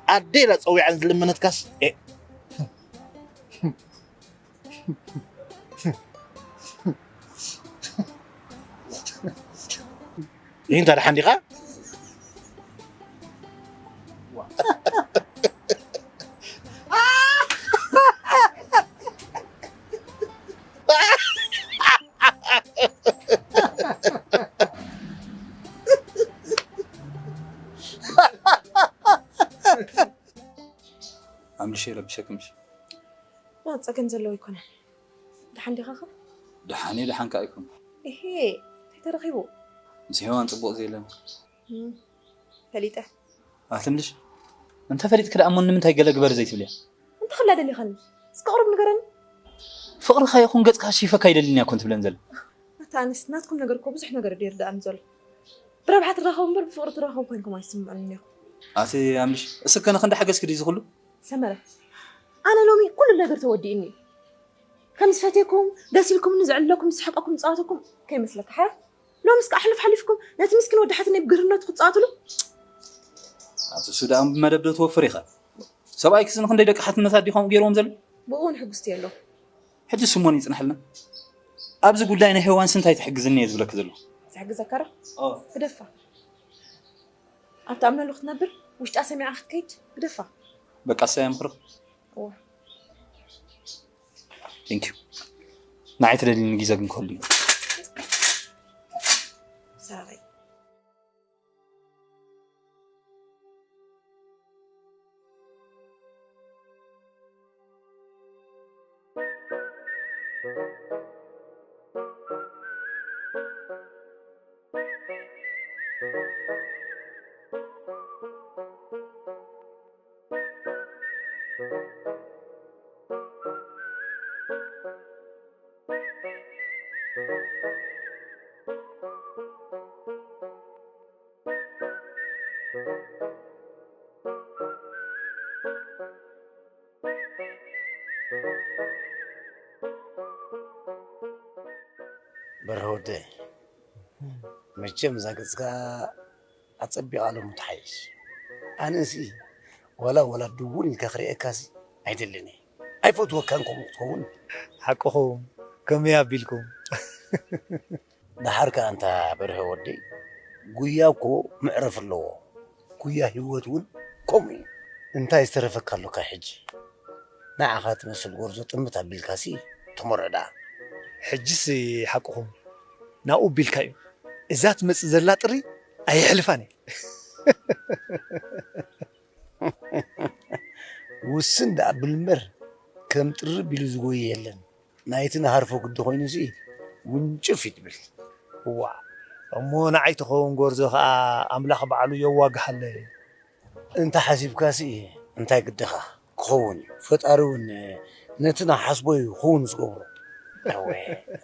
ኣደ ኢላ ጸዊዓን ዝለመነትካስ፣ ኤ። ይህን ታዲያ ሓንዲኻ? ኣምልሸ ይረብሸክምሽ። ጸገም ዘለዎ ኣይኮነን። ደሓን ዲኻ ኸ? ደሓን እየ፣ ደሓን ከኣ ኣይኮንኩ። እሄ፣ እንታይ ተረኺቡ? ምስ ሄዋን ጽቡቕ ዘየለን። እም፣ ፈሊጠ። ኣትምልሽ? እንተ ፈሊጥኪ ደኣ እሞ ንምንታይ ገለ ግበር ዘይትብልያ? እንተ ክላ ደሊኻኒ፣ እስከ ቁሩብ ንገረኒ። ፍቕርኻ ይኹን ገጽካ ሽፈካ ኣይደልን እያ ኮን ትብለን ዘለ። ኣታ ኣነስ ናትኩም ነገር እኮ ብዙሕ ነገር ድዩ ይርድኣኒ ዘሎ። ብረብሓ ትራኸቡ እምበር ብፍቕሪ ትራኸቡ ኮይንኩም ኣይስምዑንን ኢኹም። ኣቲ ኣምልሽ፣ እስከ ንኽንዲ ሓገዝኪ ድዩ ዝኹሉ? ሰመረ፣ ኣነ ሎሚ ኩሉ ነገር ተወዲእኒ እዩ። ከም ዝፈትየኩም፣ ደስ ኢልኩምኒ ዝዕልለኩም፣ ዝስሕቀኩም፣ ዝጻወተኩም ከይመስለካ ሓራ። ሎምስ ከኣ ሕሉፍ ሓሊፍኩም ነቲ ምስኪን ወዲ ሓትነይ ብግርህነቱ ክትጻወትሉ። ኣቲ እሱ ደኣ ብመደብ ዶ ትወፍር ኢኻ? ሰብኣይክስ ንኽንደይ ደቂ ሓትነት ኣዲኾም ገይርዎም ዘለዉ? ብእኡ እውን ሕጉስቲ የለኹ። ሕጂ ስሞን ይጽናሕልና። ኣብዚ ጉዳይ ናይ ሄዋንስ እንታይ ትሕግዝኒ እየ ዝብለኪ ዘለኹ። ዝሕግዘካ ዶ? ኦ። ግደፋ። ኣብ ትኣምነሉ ክትነብር፣ ውሽጣ ሰሚዓ ክትከይድ ግደፋ። በቃ እሳ እያ ምኽርኺ? እወ። Thank you። ንዓይ ትደልይኒ ግዜ ግን ክህሉ እዩ። ሰራቒ። በርሀ ወደይ፣ መቸም እዛ ገጽካ ኣጸቢቓ ሎሚ ትሓይሽ። ኣነሲ ዋላ ወላ ድውን ኢልካ ክርእየካሲ ኣይደልን እየ። ኣይፈትወካን ከምኡ ክትኸውን። ሓቅኹም፣ ከመይ ኣቢልኩም? ደሓር ከኣ ኣንታ በርሀ ወደይ፣ ጉያ እኮ መዕረፊ ኣለዎ። ጉያ ህይወት እውን ከምኡ እዩ። እንታይ ዝተረፈካ ኣሎካ ሕጂ? ንዓኻ ትመስል ጎርዞ ጥምት ኣቢልካሲ ተመርዖ ደኣ። ሕጅስ ሓቅኹም ናብኡ ኣቢልካ እዩ። እዛ ትመጽእ ዘላ ጥሪ ኣየሕልፋን እየ። ውስን ደኣ ብል እምበር ከም ጥሪ ቢሉ ዝጎይ የለን። ናይቲ ንሃርፎ ግዲ ኮይኑሲ ውንጭፍ ይትብል። እዋ እሞ ንዓይ ትኸውን ጎርዞ ኸኣ ኣምላኽ ባዕሉ የዋግሃለይ። እንተ ሓሲብካሲ እንታይ ግድኻ ክኸውን እዩ። ፈጣሪ እውን ነቲ ንሓስቦ እዩ ክውን ዝገብሮ። እወ፣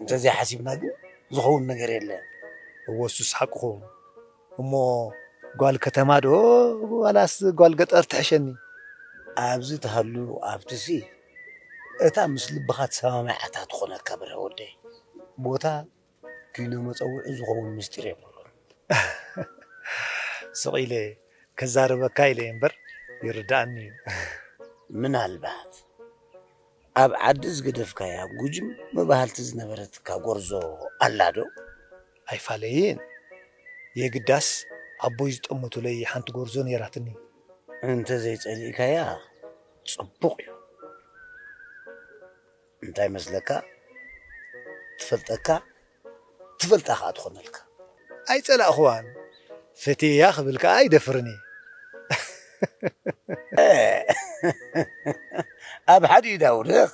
እንተዘይሓሲብና ግን ዝኸውን ነገር የለን። እወ እሱስ ሓቅኹም። እሞ ጓል ከተማ ዶ ዋላስ ጓል ገጠር ትሕሸኒ? ኣብዚ ትሃሉ ኣብትሲ እታ ምስ ልብኻ ትሰማማዕ እታ ትኾነካ ብረ ወደይ። ቦታ ኪኖ መጸውዒ ዝኸውን ምስጢር የብሉን። ስቕ ኢለ ክዛረበካ ኢለ እየ እምበር ይርድኣኒ እዩ። ምናልባት ኣብ ዓዲ ዝገደፍካያ ጉጅም መባህልቲ ዝነበረትካ ጎርዞ ኣላ ዶ? ኣይፋለይን። የግዳስ ኣቦይ ዝጠመቱለይ ሓንቲ ጎርዞ ነይራትኒ። እንተ ዘይጸሊእካያ ጽቡቕ እዩ። እንታይ መስለካ? ትፈልጠካ፣ ትፈልጣ ከኣ ትኾነልካ። ኣይጸላእኽዋን። ፈትየያ ክብል ከኣ ኣይደፍርን እየ። ኣብ ሓዲኡ ዳውድኽ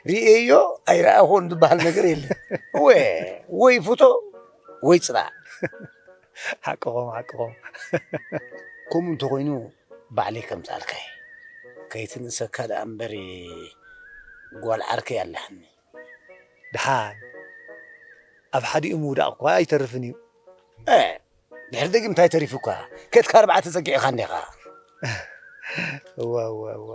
ርእየዮ ኣይረኣኹን ዝበሃል ነገር የለን። ወ-፣ ወይ ፍቶ ወይ ጽላእ። ሓቅኹም፣ ሓቅኹም። ከምኡ እንተኾይኑ ባዕለይ ከምጽኣልካ እየ። ከይትንእሰካ ደኣ እምበር ጓል ዓርከይ ኣለሃኒ። ደሓን ኣብ ሓዲኡ ምውዳቕ እኳ ኣይተርፍን እዩ። እ፣ ድሕሪ ደጊም እንታይ ተሪፉካ? ከድካ ኣርባዕተ ጸጊዕኻ እንዲኻ። እዋ፣ እዋ፣ እዋ።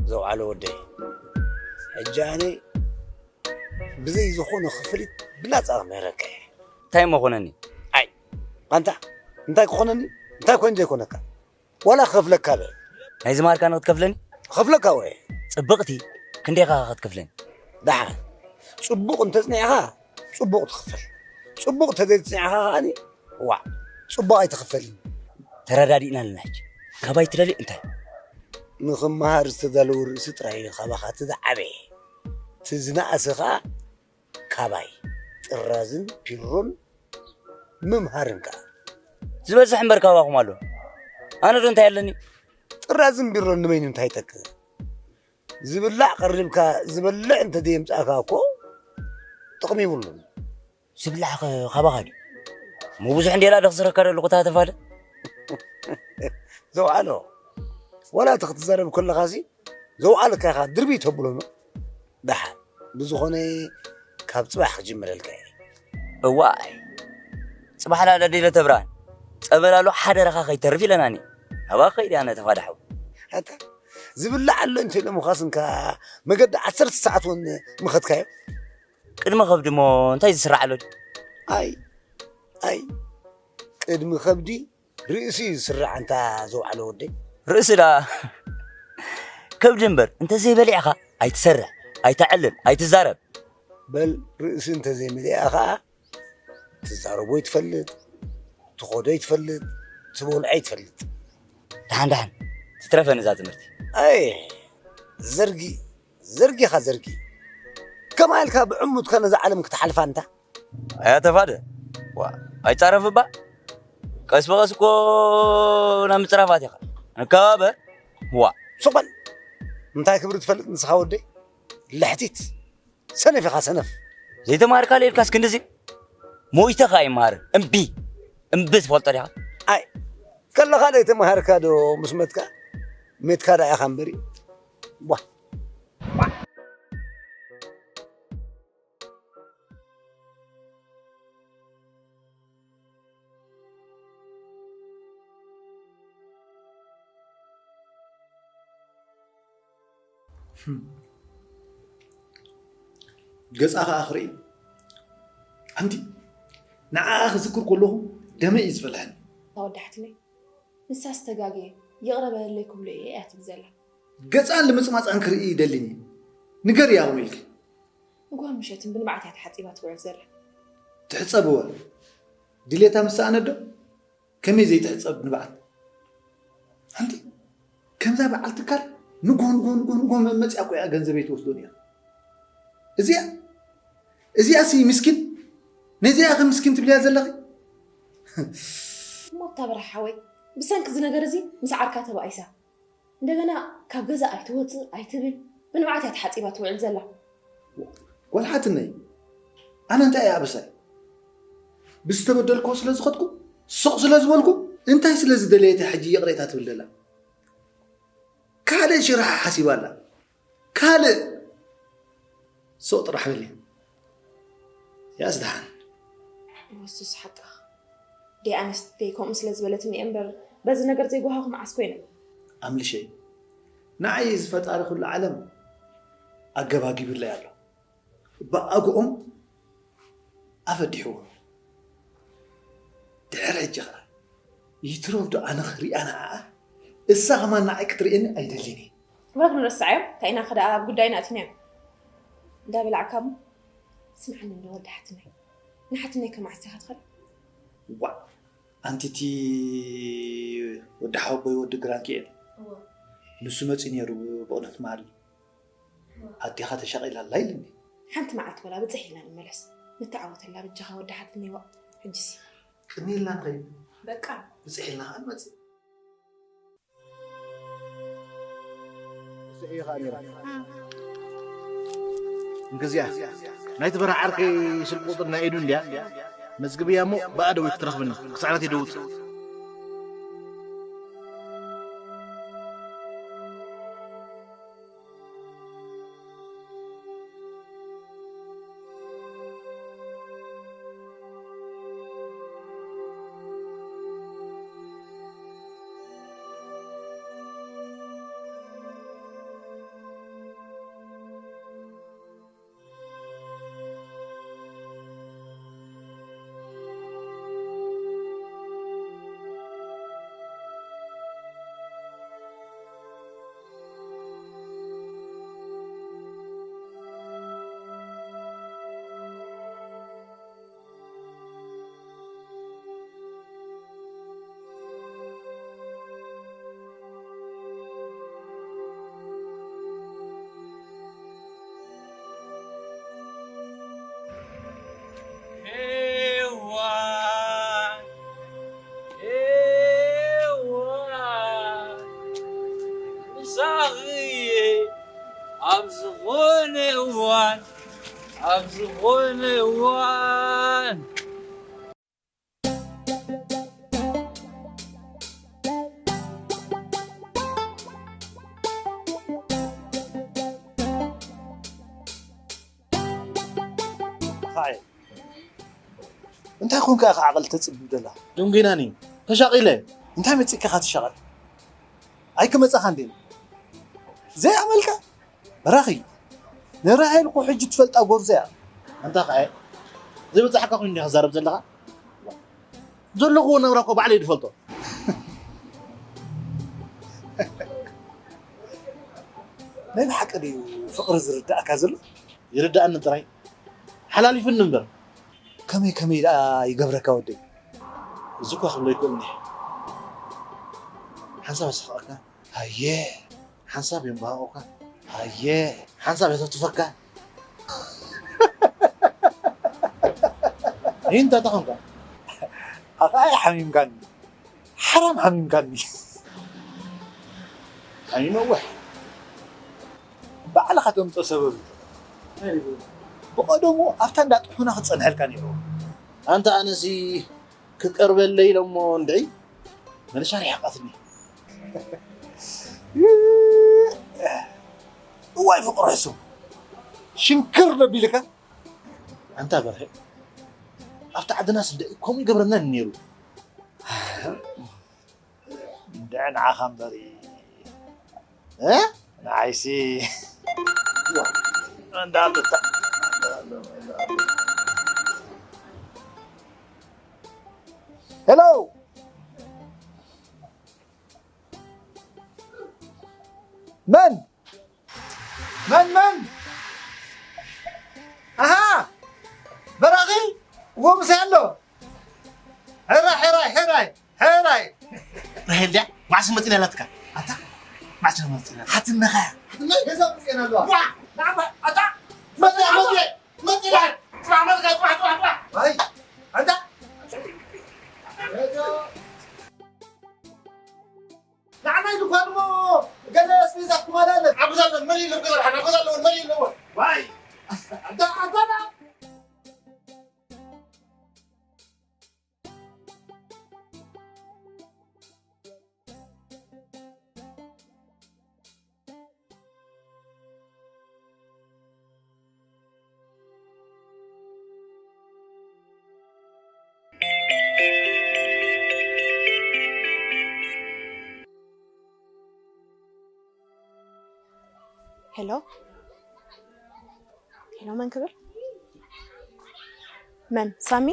ዘውዓሎ ወደይ፣ ሕጂ ኣነ ብዘይ ዝኾነ ክፍሊት ብናጻ ክምህረካ እየ። እንታይ እሞ ኮነኒ? ኣይ፣ ኣንታ፣ እንታይ ክኾነኒ? እንታይ ኮይኑ ዘይኮነካ? ዋላ ክኸፍለካ በ። ናይ ዝመሃርካኒ ክትከፍለኒ? ክኸፍለካ ወ። ጽብቕቲ፣ ክንደይ ኢኻ ክትከፍለኒ? ደሓን፣ ጽቡቕ እንተጽኒዕኻ፣ ጽቡቕ ትኽፈል። ጽቡቕ እንተዘይጽኒዕኻ ከኣኒ፣ ዋዕ፣ ጽቡቕ ኣይትኽፈልን። ተረዳዲእና ኣለና ሕጂ። ካባይ ትደሊ እንታይ? ንኽመሃር ዝተዳለወ ርእሲ ጥራይ እዩ ካባኻ እቲ ዝዓበየ። እቲ ዝነኣሰ ኸኣ ካባይ ጥራዝን ፒሮን ምምሃርን ከኣ። ዝበዝሕ እምበር ካባኹም ኣሎ። ኣነ ዶ እንታይ ኣለኒ? ጥራዝን ቢሮን ንበይኑ እንታይ ይጠቅም? ዝብላዕ ቀሪብካ ዝበልዕ እንተ ደየምጻእካ እኮ ጥቕሚ ይብሉን። ዝብላዕ ኸ ካባኻ ድዩ? እሞ ብዙሕ እንዴላ ዶ ክስረካ ደለኹ እታ ተፋደ? ዘውዓሎ፣ ዋላ እቲ ክትዛረብ ከለኻሲ ዘውዓለካ ኢኻ ድርቢ ተብሎ እሞ። ደሓን፣ ብዝኾነ ካብ ጽባሕ ክጅምረልካ እየ። እዋይ፣ ጽባሕ ላለ ዲለ ተብራን፣ ጸበል ኣሎ ሓደራኻ ከይተርፍ ኢለናኒ። ናባኻ ከይድ ኣነ ተፋዳሓው። ኣታ፣ ዝብላዕ ኣሎ እንተኢሎምኻስ እንካ መገዲ ዓሰርተ ሰዓት እውን ምኸድካዮ። ቅድሚ ከብዲ እሞ እንታይ ዝስራዕ ኣሎ ድዩ? ኣይ ኣይ ቅድሚ ከብዲ ርእሲ እዩ ዝስራዕ ኣንታ ዝወዓለ ወደይ። ርእሲ ደኣ ከብዲ እምበር እንተዘይበሊዕኻ ኣይትሰርሕ ኣይተዕልል ኣይትዛረብ። በል ርእሲ እንተዘይመሊኣ ኸዓ ትዛረቦ ይትፈልጥ ትኾዶ ይትፈልጥ ትበልዖ ይትፈልጥ። ደሓን ደሓን ትትረፈኒ እዛ ትምህርቲ። ኣይ ዘርጊ ዘርጊኻ ዘርጊ ከማልካ ብዕሙትካ ነዛ ዓለም ክትሓልፋ እንታ ኣያ ተፋደ ዋ ኣይጻረፍባ ቀስ ብቐስ እኮ ናብ ምጽራፋት ኢኻ ንከባበር ዋ ሱቕ በል እንታይ ክብሪ ትፈልጥ ንስኻ ወደይ ልሕቲት ሰነፍ ኢኻ ሰነፍ ዘይተማርካ ለልካስ ክንድዚ ሞይተኻ ይመሃር እምቢ እምቢ ትፈልጦ ዲኻ ኣይ ከለኻ ዘይተማሃርካ ዶ ምስ መትካ ሜትካ ዳ ኢኻ እምበሪ ዋ ገጻ ኸኣ ክርኢ ኣንቲ ንዓኣ ክዝክር ከለኹ ደመይ እዩ ዝፈልሐኒ። ኣወዳሕትለይ ንሳስ ተጋግየ ይቕረ በለለይ ክብሎ እየ እያ ትብል ዘላ። ገጻን ልምጽማጻን ክርኢ ይደልን እየ። ንገርያ ከምኡ ኢልኪ። ንግሆን ምሸትን ብንብዓት እያ ተሓጺባ ትውዕል ዘላ። ትሕጸ ብወ ድሌታ ምስ ሰኣነት ዶ ከመይ ዘይትሕጸብ ብንብዓት። ኣንቲ ከምዛ በዓል ትካል ንግሆ ንግሆ ንግሆ ንግሆ መመጽያ እኮ እያ ገንዘበይ ትወስዶ ነይራ። እዚኣ እዚኣሲ ምስኪን ነዚኣ ኢኺ ምስኪን ትብልያ ዘለኺ። እሞ ኣብታ በረኻ ሓወይ ብሰንኪ እዚ ነገር እዚ ምስ ዓርካ ተባኢሳ እንደገና ካብ ገዛ ኣይትወፅእ ኣይትብል ብንብዓት እያ ተሓፂባ ትውዕል ዘላ። ጓል ሓትነይ ኣነ እንታይ እየ ኣበሳይ? ብዝተበደልክዎ ስለ ዝኸድኩ ስቕ ስለ ዝበልኩ እንታይ ስለ ዝደለየት እያ ሕጂ ይቕሬታ ትብል ዘላ? ካልእ ሽርሒ ሓሲባ ኣላ። ካልእ ሱቕ ጥራሕ በሊ ያስ ደሓን። ወሱስ ሓቅኻ ደይ ኣነስ ደይ ከምኡ ስለ ዝበለትኒ እየ እምበር በዚ ነገር ዘይጓሃኹ መዓስ ኮይነ። ኣምልሸይ ንዓይ እዚ ፈጣሪ ኩሉ ዓለም ኣገባጊብለይ ኣሎ። ብኣግኦም ኣፈዲሕዎ። ድሕሪ ሕጂ ኸኣ ይትረፍ ዶ ኣነ ክሪኣ ንዓኣ እሳ ኸማን ንዓይ ክትርእየኒ ኣይደልን እየ። ወላ ክንረስዓዮም እንታይ ኢና ከ ደኣ ኣብ ጉዳይና ኣቲናዮም እንዳበላዕካ እሞ ስምዓኒ እንዶ ወዲ ሓትነይ ንሓትነይ ከ መዓስ ኢኻ ትኸዳ? ዋእ ኣንቲ እቲ ወዲ ሓወቦይ ወዲ ግራንኪኤል ንሱ መጺኡ ነይሩ ብቕድሚ ትማሊ ኣዴኻ ተሻቒላ ኣላ ኢሉኒ። ሓንቲ መዓልቲ ወላ ብጽሕ ኢልና ንመለስ ንተዓወተላ በጃኻ ወዲ ሓትነይ ዋእ ሕጂሲ ቅንየልና ንኸይድ በቃ ብጽሕ ኢልና ኸዓ ንመጽእ። እንግዚኣ ናይቲ በራሕ ዓርከይ ስልኪ ቁፅሪ ናይ ኢዱ እንድያ መዝግብያ እሞ ብኣ ደዊልኪ ትረኽብኒ ክሳዕ ናተይ ደውል። ኣብ ዝኾነ እዋን ኣብ ዝኾነ እዋን እንታይ ኮንካ ኢኻ ዓቐል ተጽብብ ደላ? ደንጒናኒ ተሻቒለ። እንታይ መጺእካ ኢኻ ትሻቐል? ኣይክመጻኻ እንዴ? ዘይኣመልካ በራኺ። ንራሄል እኮ ሕጂ ትፈልጣ ጎርዞ እያ። ኣንታ ኸኣ ዘይበጻሕካ ኮይኑ ዲኻ ትዛረብ ዘለኻ? ዘለኽዎ ናብራ እኮ ባዕለይ ዝፈልጦ። ናይ ብሓቂ ድዩ ፍቕሪ ዝርዳእካ ዘሎ? ይርዳእኒ ጥራይ። ሓላሊፉኒ እምበር። ከመይ ከመይ ደኣ ይገብረካ ወደይ? እዚ እኳ ክብሎ ይክእልኒ። ሓንሳብ ኣስሕቐካ። ሃየ። ሓንሳብ የንባህቆካ። ሃየ። ሓንሳብ የተትፈካ። ይንታ ተኾንካ። ኣታ ሓሚምካኒ። ሓራም ሓሚምካኒ። ሓሚመ ወሕ። ባዕልኻ ተምፅኦ ሰበብ እዩ። ብቐደሙ ኣብታ እንዳ ጥሑና ክፀንሐልካ ነይሩ። ኣንታ ኣነሲ ክቀርበለይ ኢሎሞ እንድዒ መልሻ ርሒቓትኒ። እዋይ ፍቕሪ ሕሱም ሽንክር ደቢልካ። ኣንታ በርሀ ኣብቲ ዓድናስ እንድዒ ከምኡ ይገብረና ነይሩ። እንድዒ ንዓኻ እምበሪ እ ንዓይሲ እንዳ ኣሉታ። ሄሎ መን መን መን ኣሃ በራኺ ወምስ ኣሎ። ሕራይ ሕራይ ሕራይ ሕራይ ራሄል ድያ? ማዕስ መፂና ኣላትካ ኣታ። ማዕስ መፂና ሓትነኻ ሓትነ ገዛ መፂና ኣለዋ። ዋ ናባ ኣታ መፂ መፂ መፂ ጽባሕ መፅካ ጽባሕ ጽባሕ ጽባሕ ኣይ ኣታ ንዓናይ ድኳን እሞ ገለ ኣስቤዛ ክማላለን። ሓጎስ ኣለወን መን የለዎ ገዛ ሓጎስ ኣለወን መን የለዎ። ዋይ ኣታ ኣታ ሄሎ ሄሎ፣ መን ክብል? መን? ሳሚ?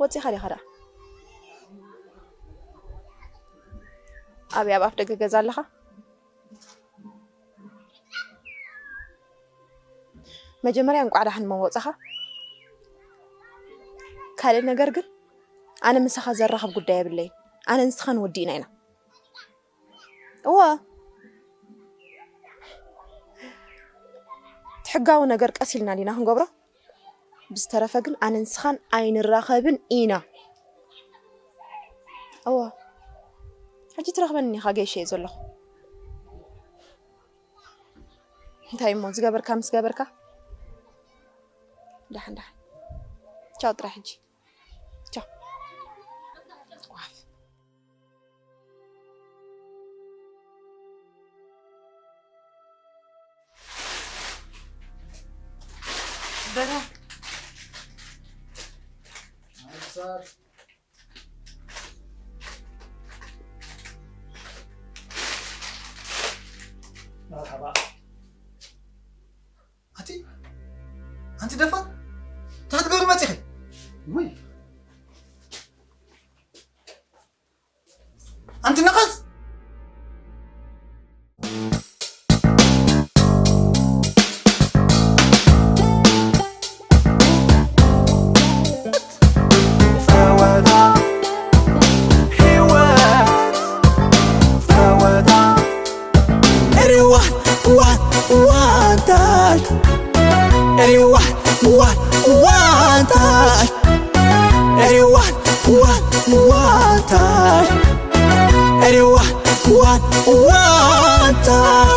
ወጺኻ ዲኻ ደኣ? ኣበይ፣ ኣብ ኣፍ ደገ ገዛ ኣለኻ? መጀመርያ እንቋዕ ደሓን መወጻኻ። ካልእ ነገር ግን ኣነ ምሳኻ ዘራኽብ ጉዳይ የብለይን። ኣነ ንስኻን ወዲእና ኢና። እወ፣ እቲ ሕጋዊ ነገር ቀስ ኢልና ዲና ክንገብሮ። ብዝተረፈ ግን ኣነ ንስኻን ኣይንራኸብን ኢና። እወ፣ ሕጂ ትረኽበኒ ኢኻ፣ ገይሸ እየ ዘለኹ። እንታይ እሞ ዝገበርካ ምስ ገበርካ፣ ደሓን ደሓን። ቻው ጥራይ ሕጂ። ቻው። ጓፍ። በራ። መርሓባ። ኣቲ፣ ኣንቲ ደፋር፣ እንታይ ክትገብሪ መጺኺ? ውይ። ኣንቲ ነቐዝ! ጸወታ ህይወት፣ ጸወታ ሪዋን ዋን ዋን ታይም፣ ሪዋን ዋን ዋን ታይም፣ ሪዋን ዋን ዋን ታይም፣ ሪዋን ዋን ዋን ታይም።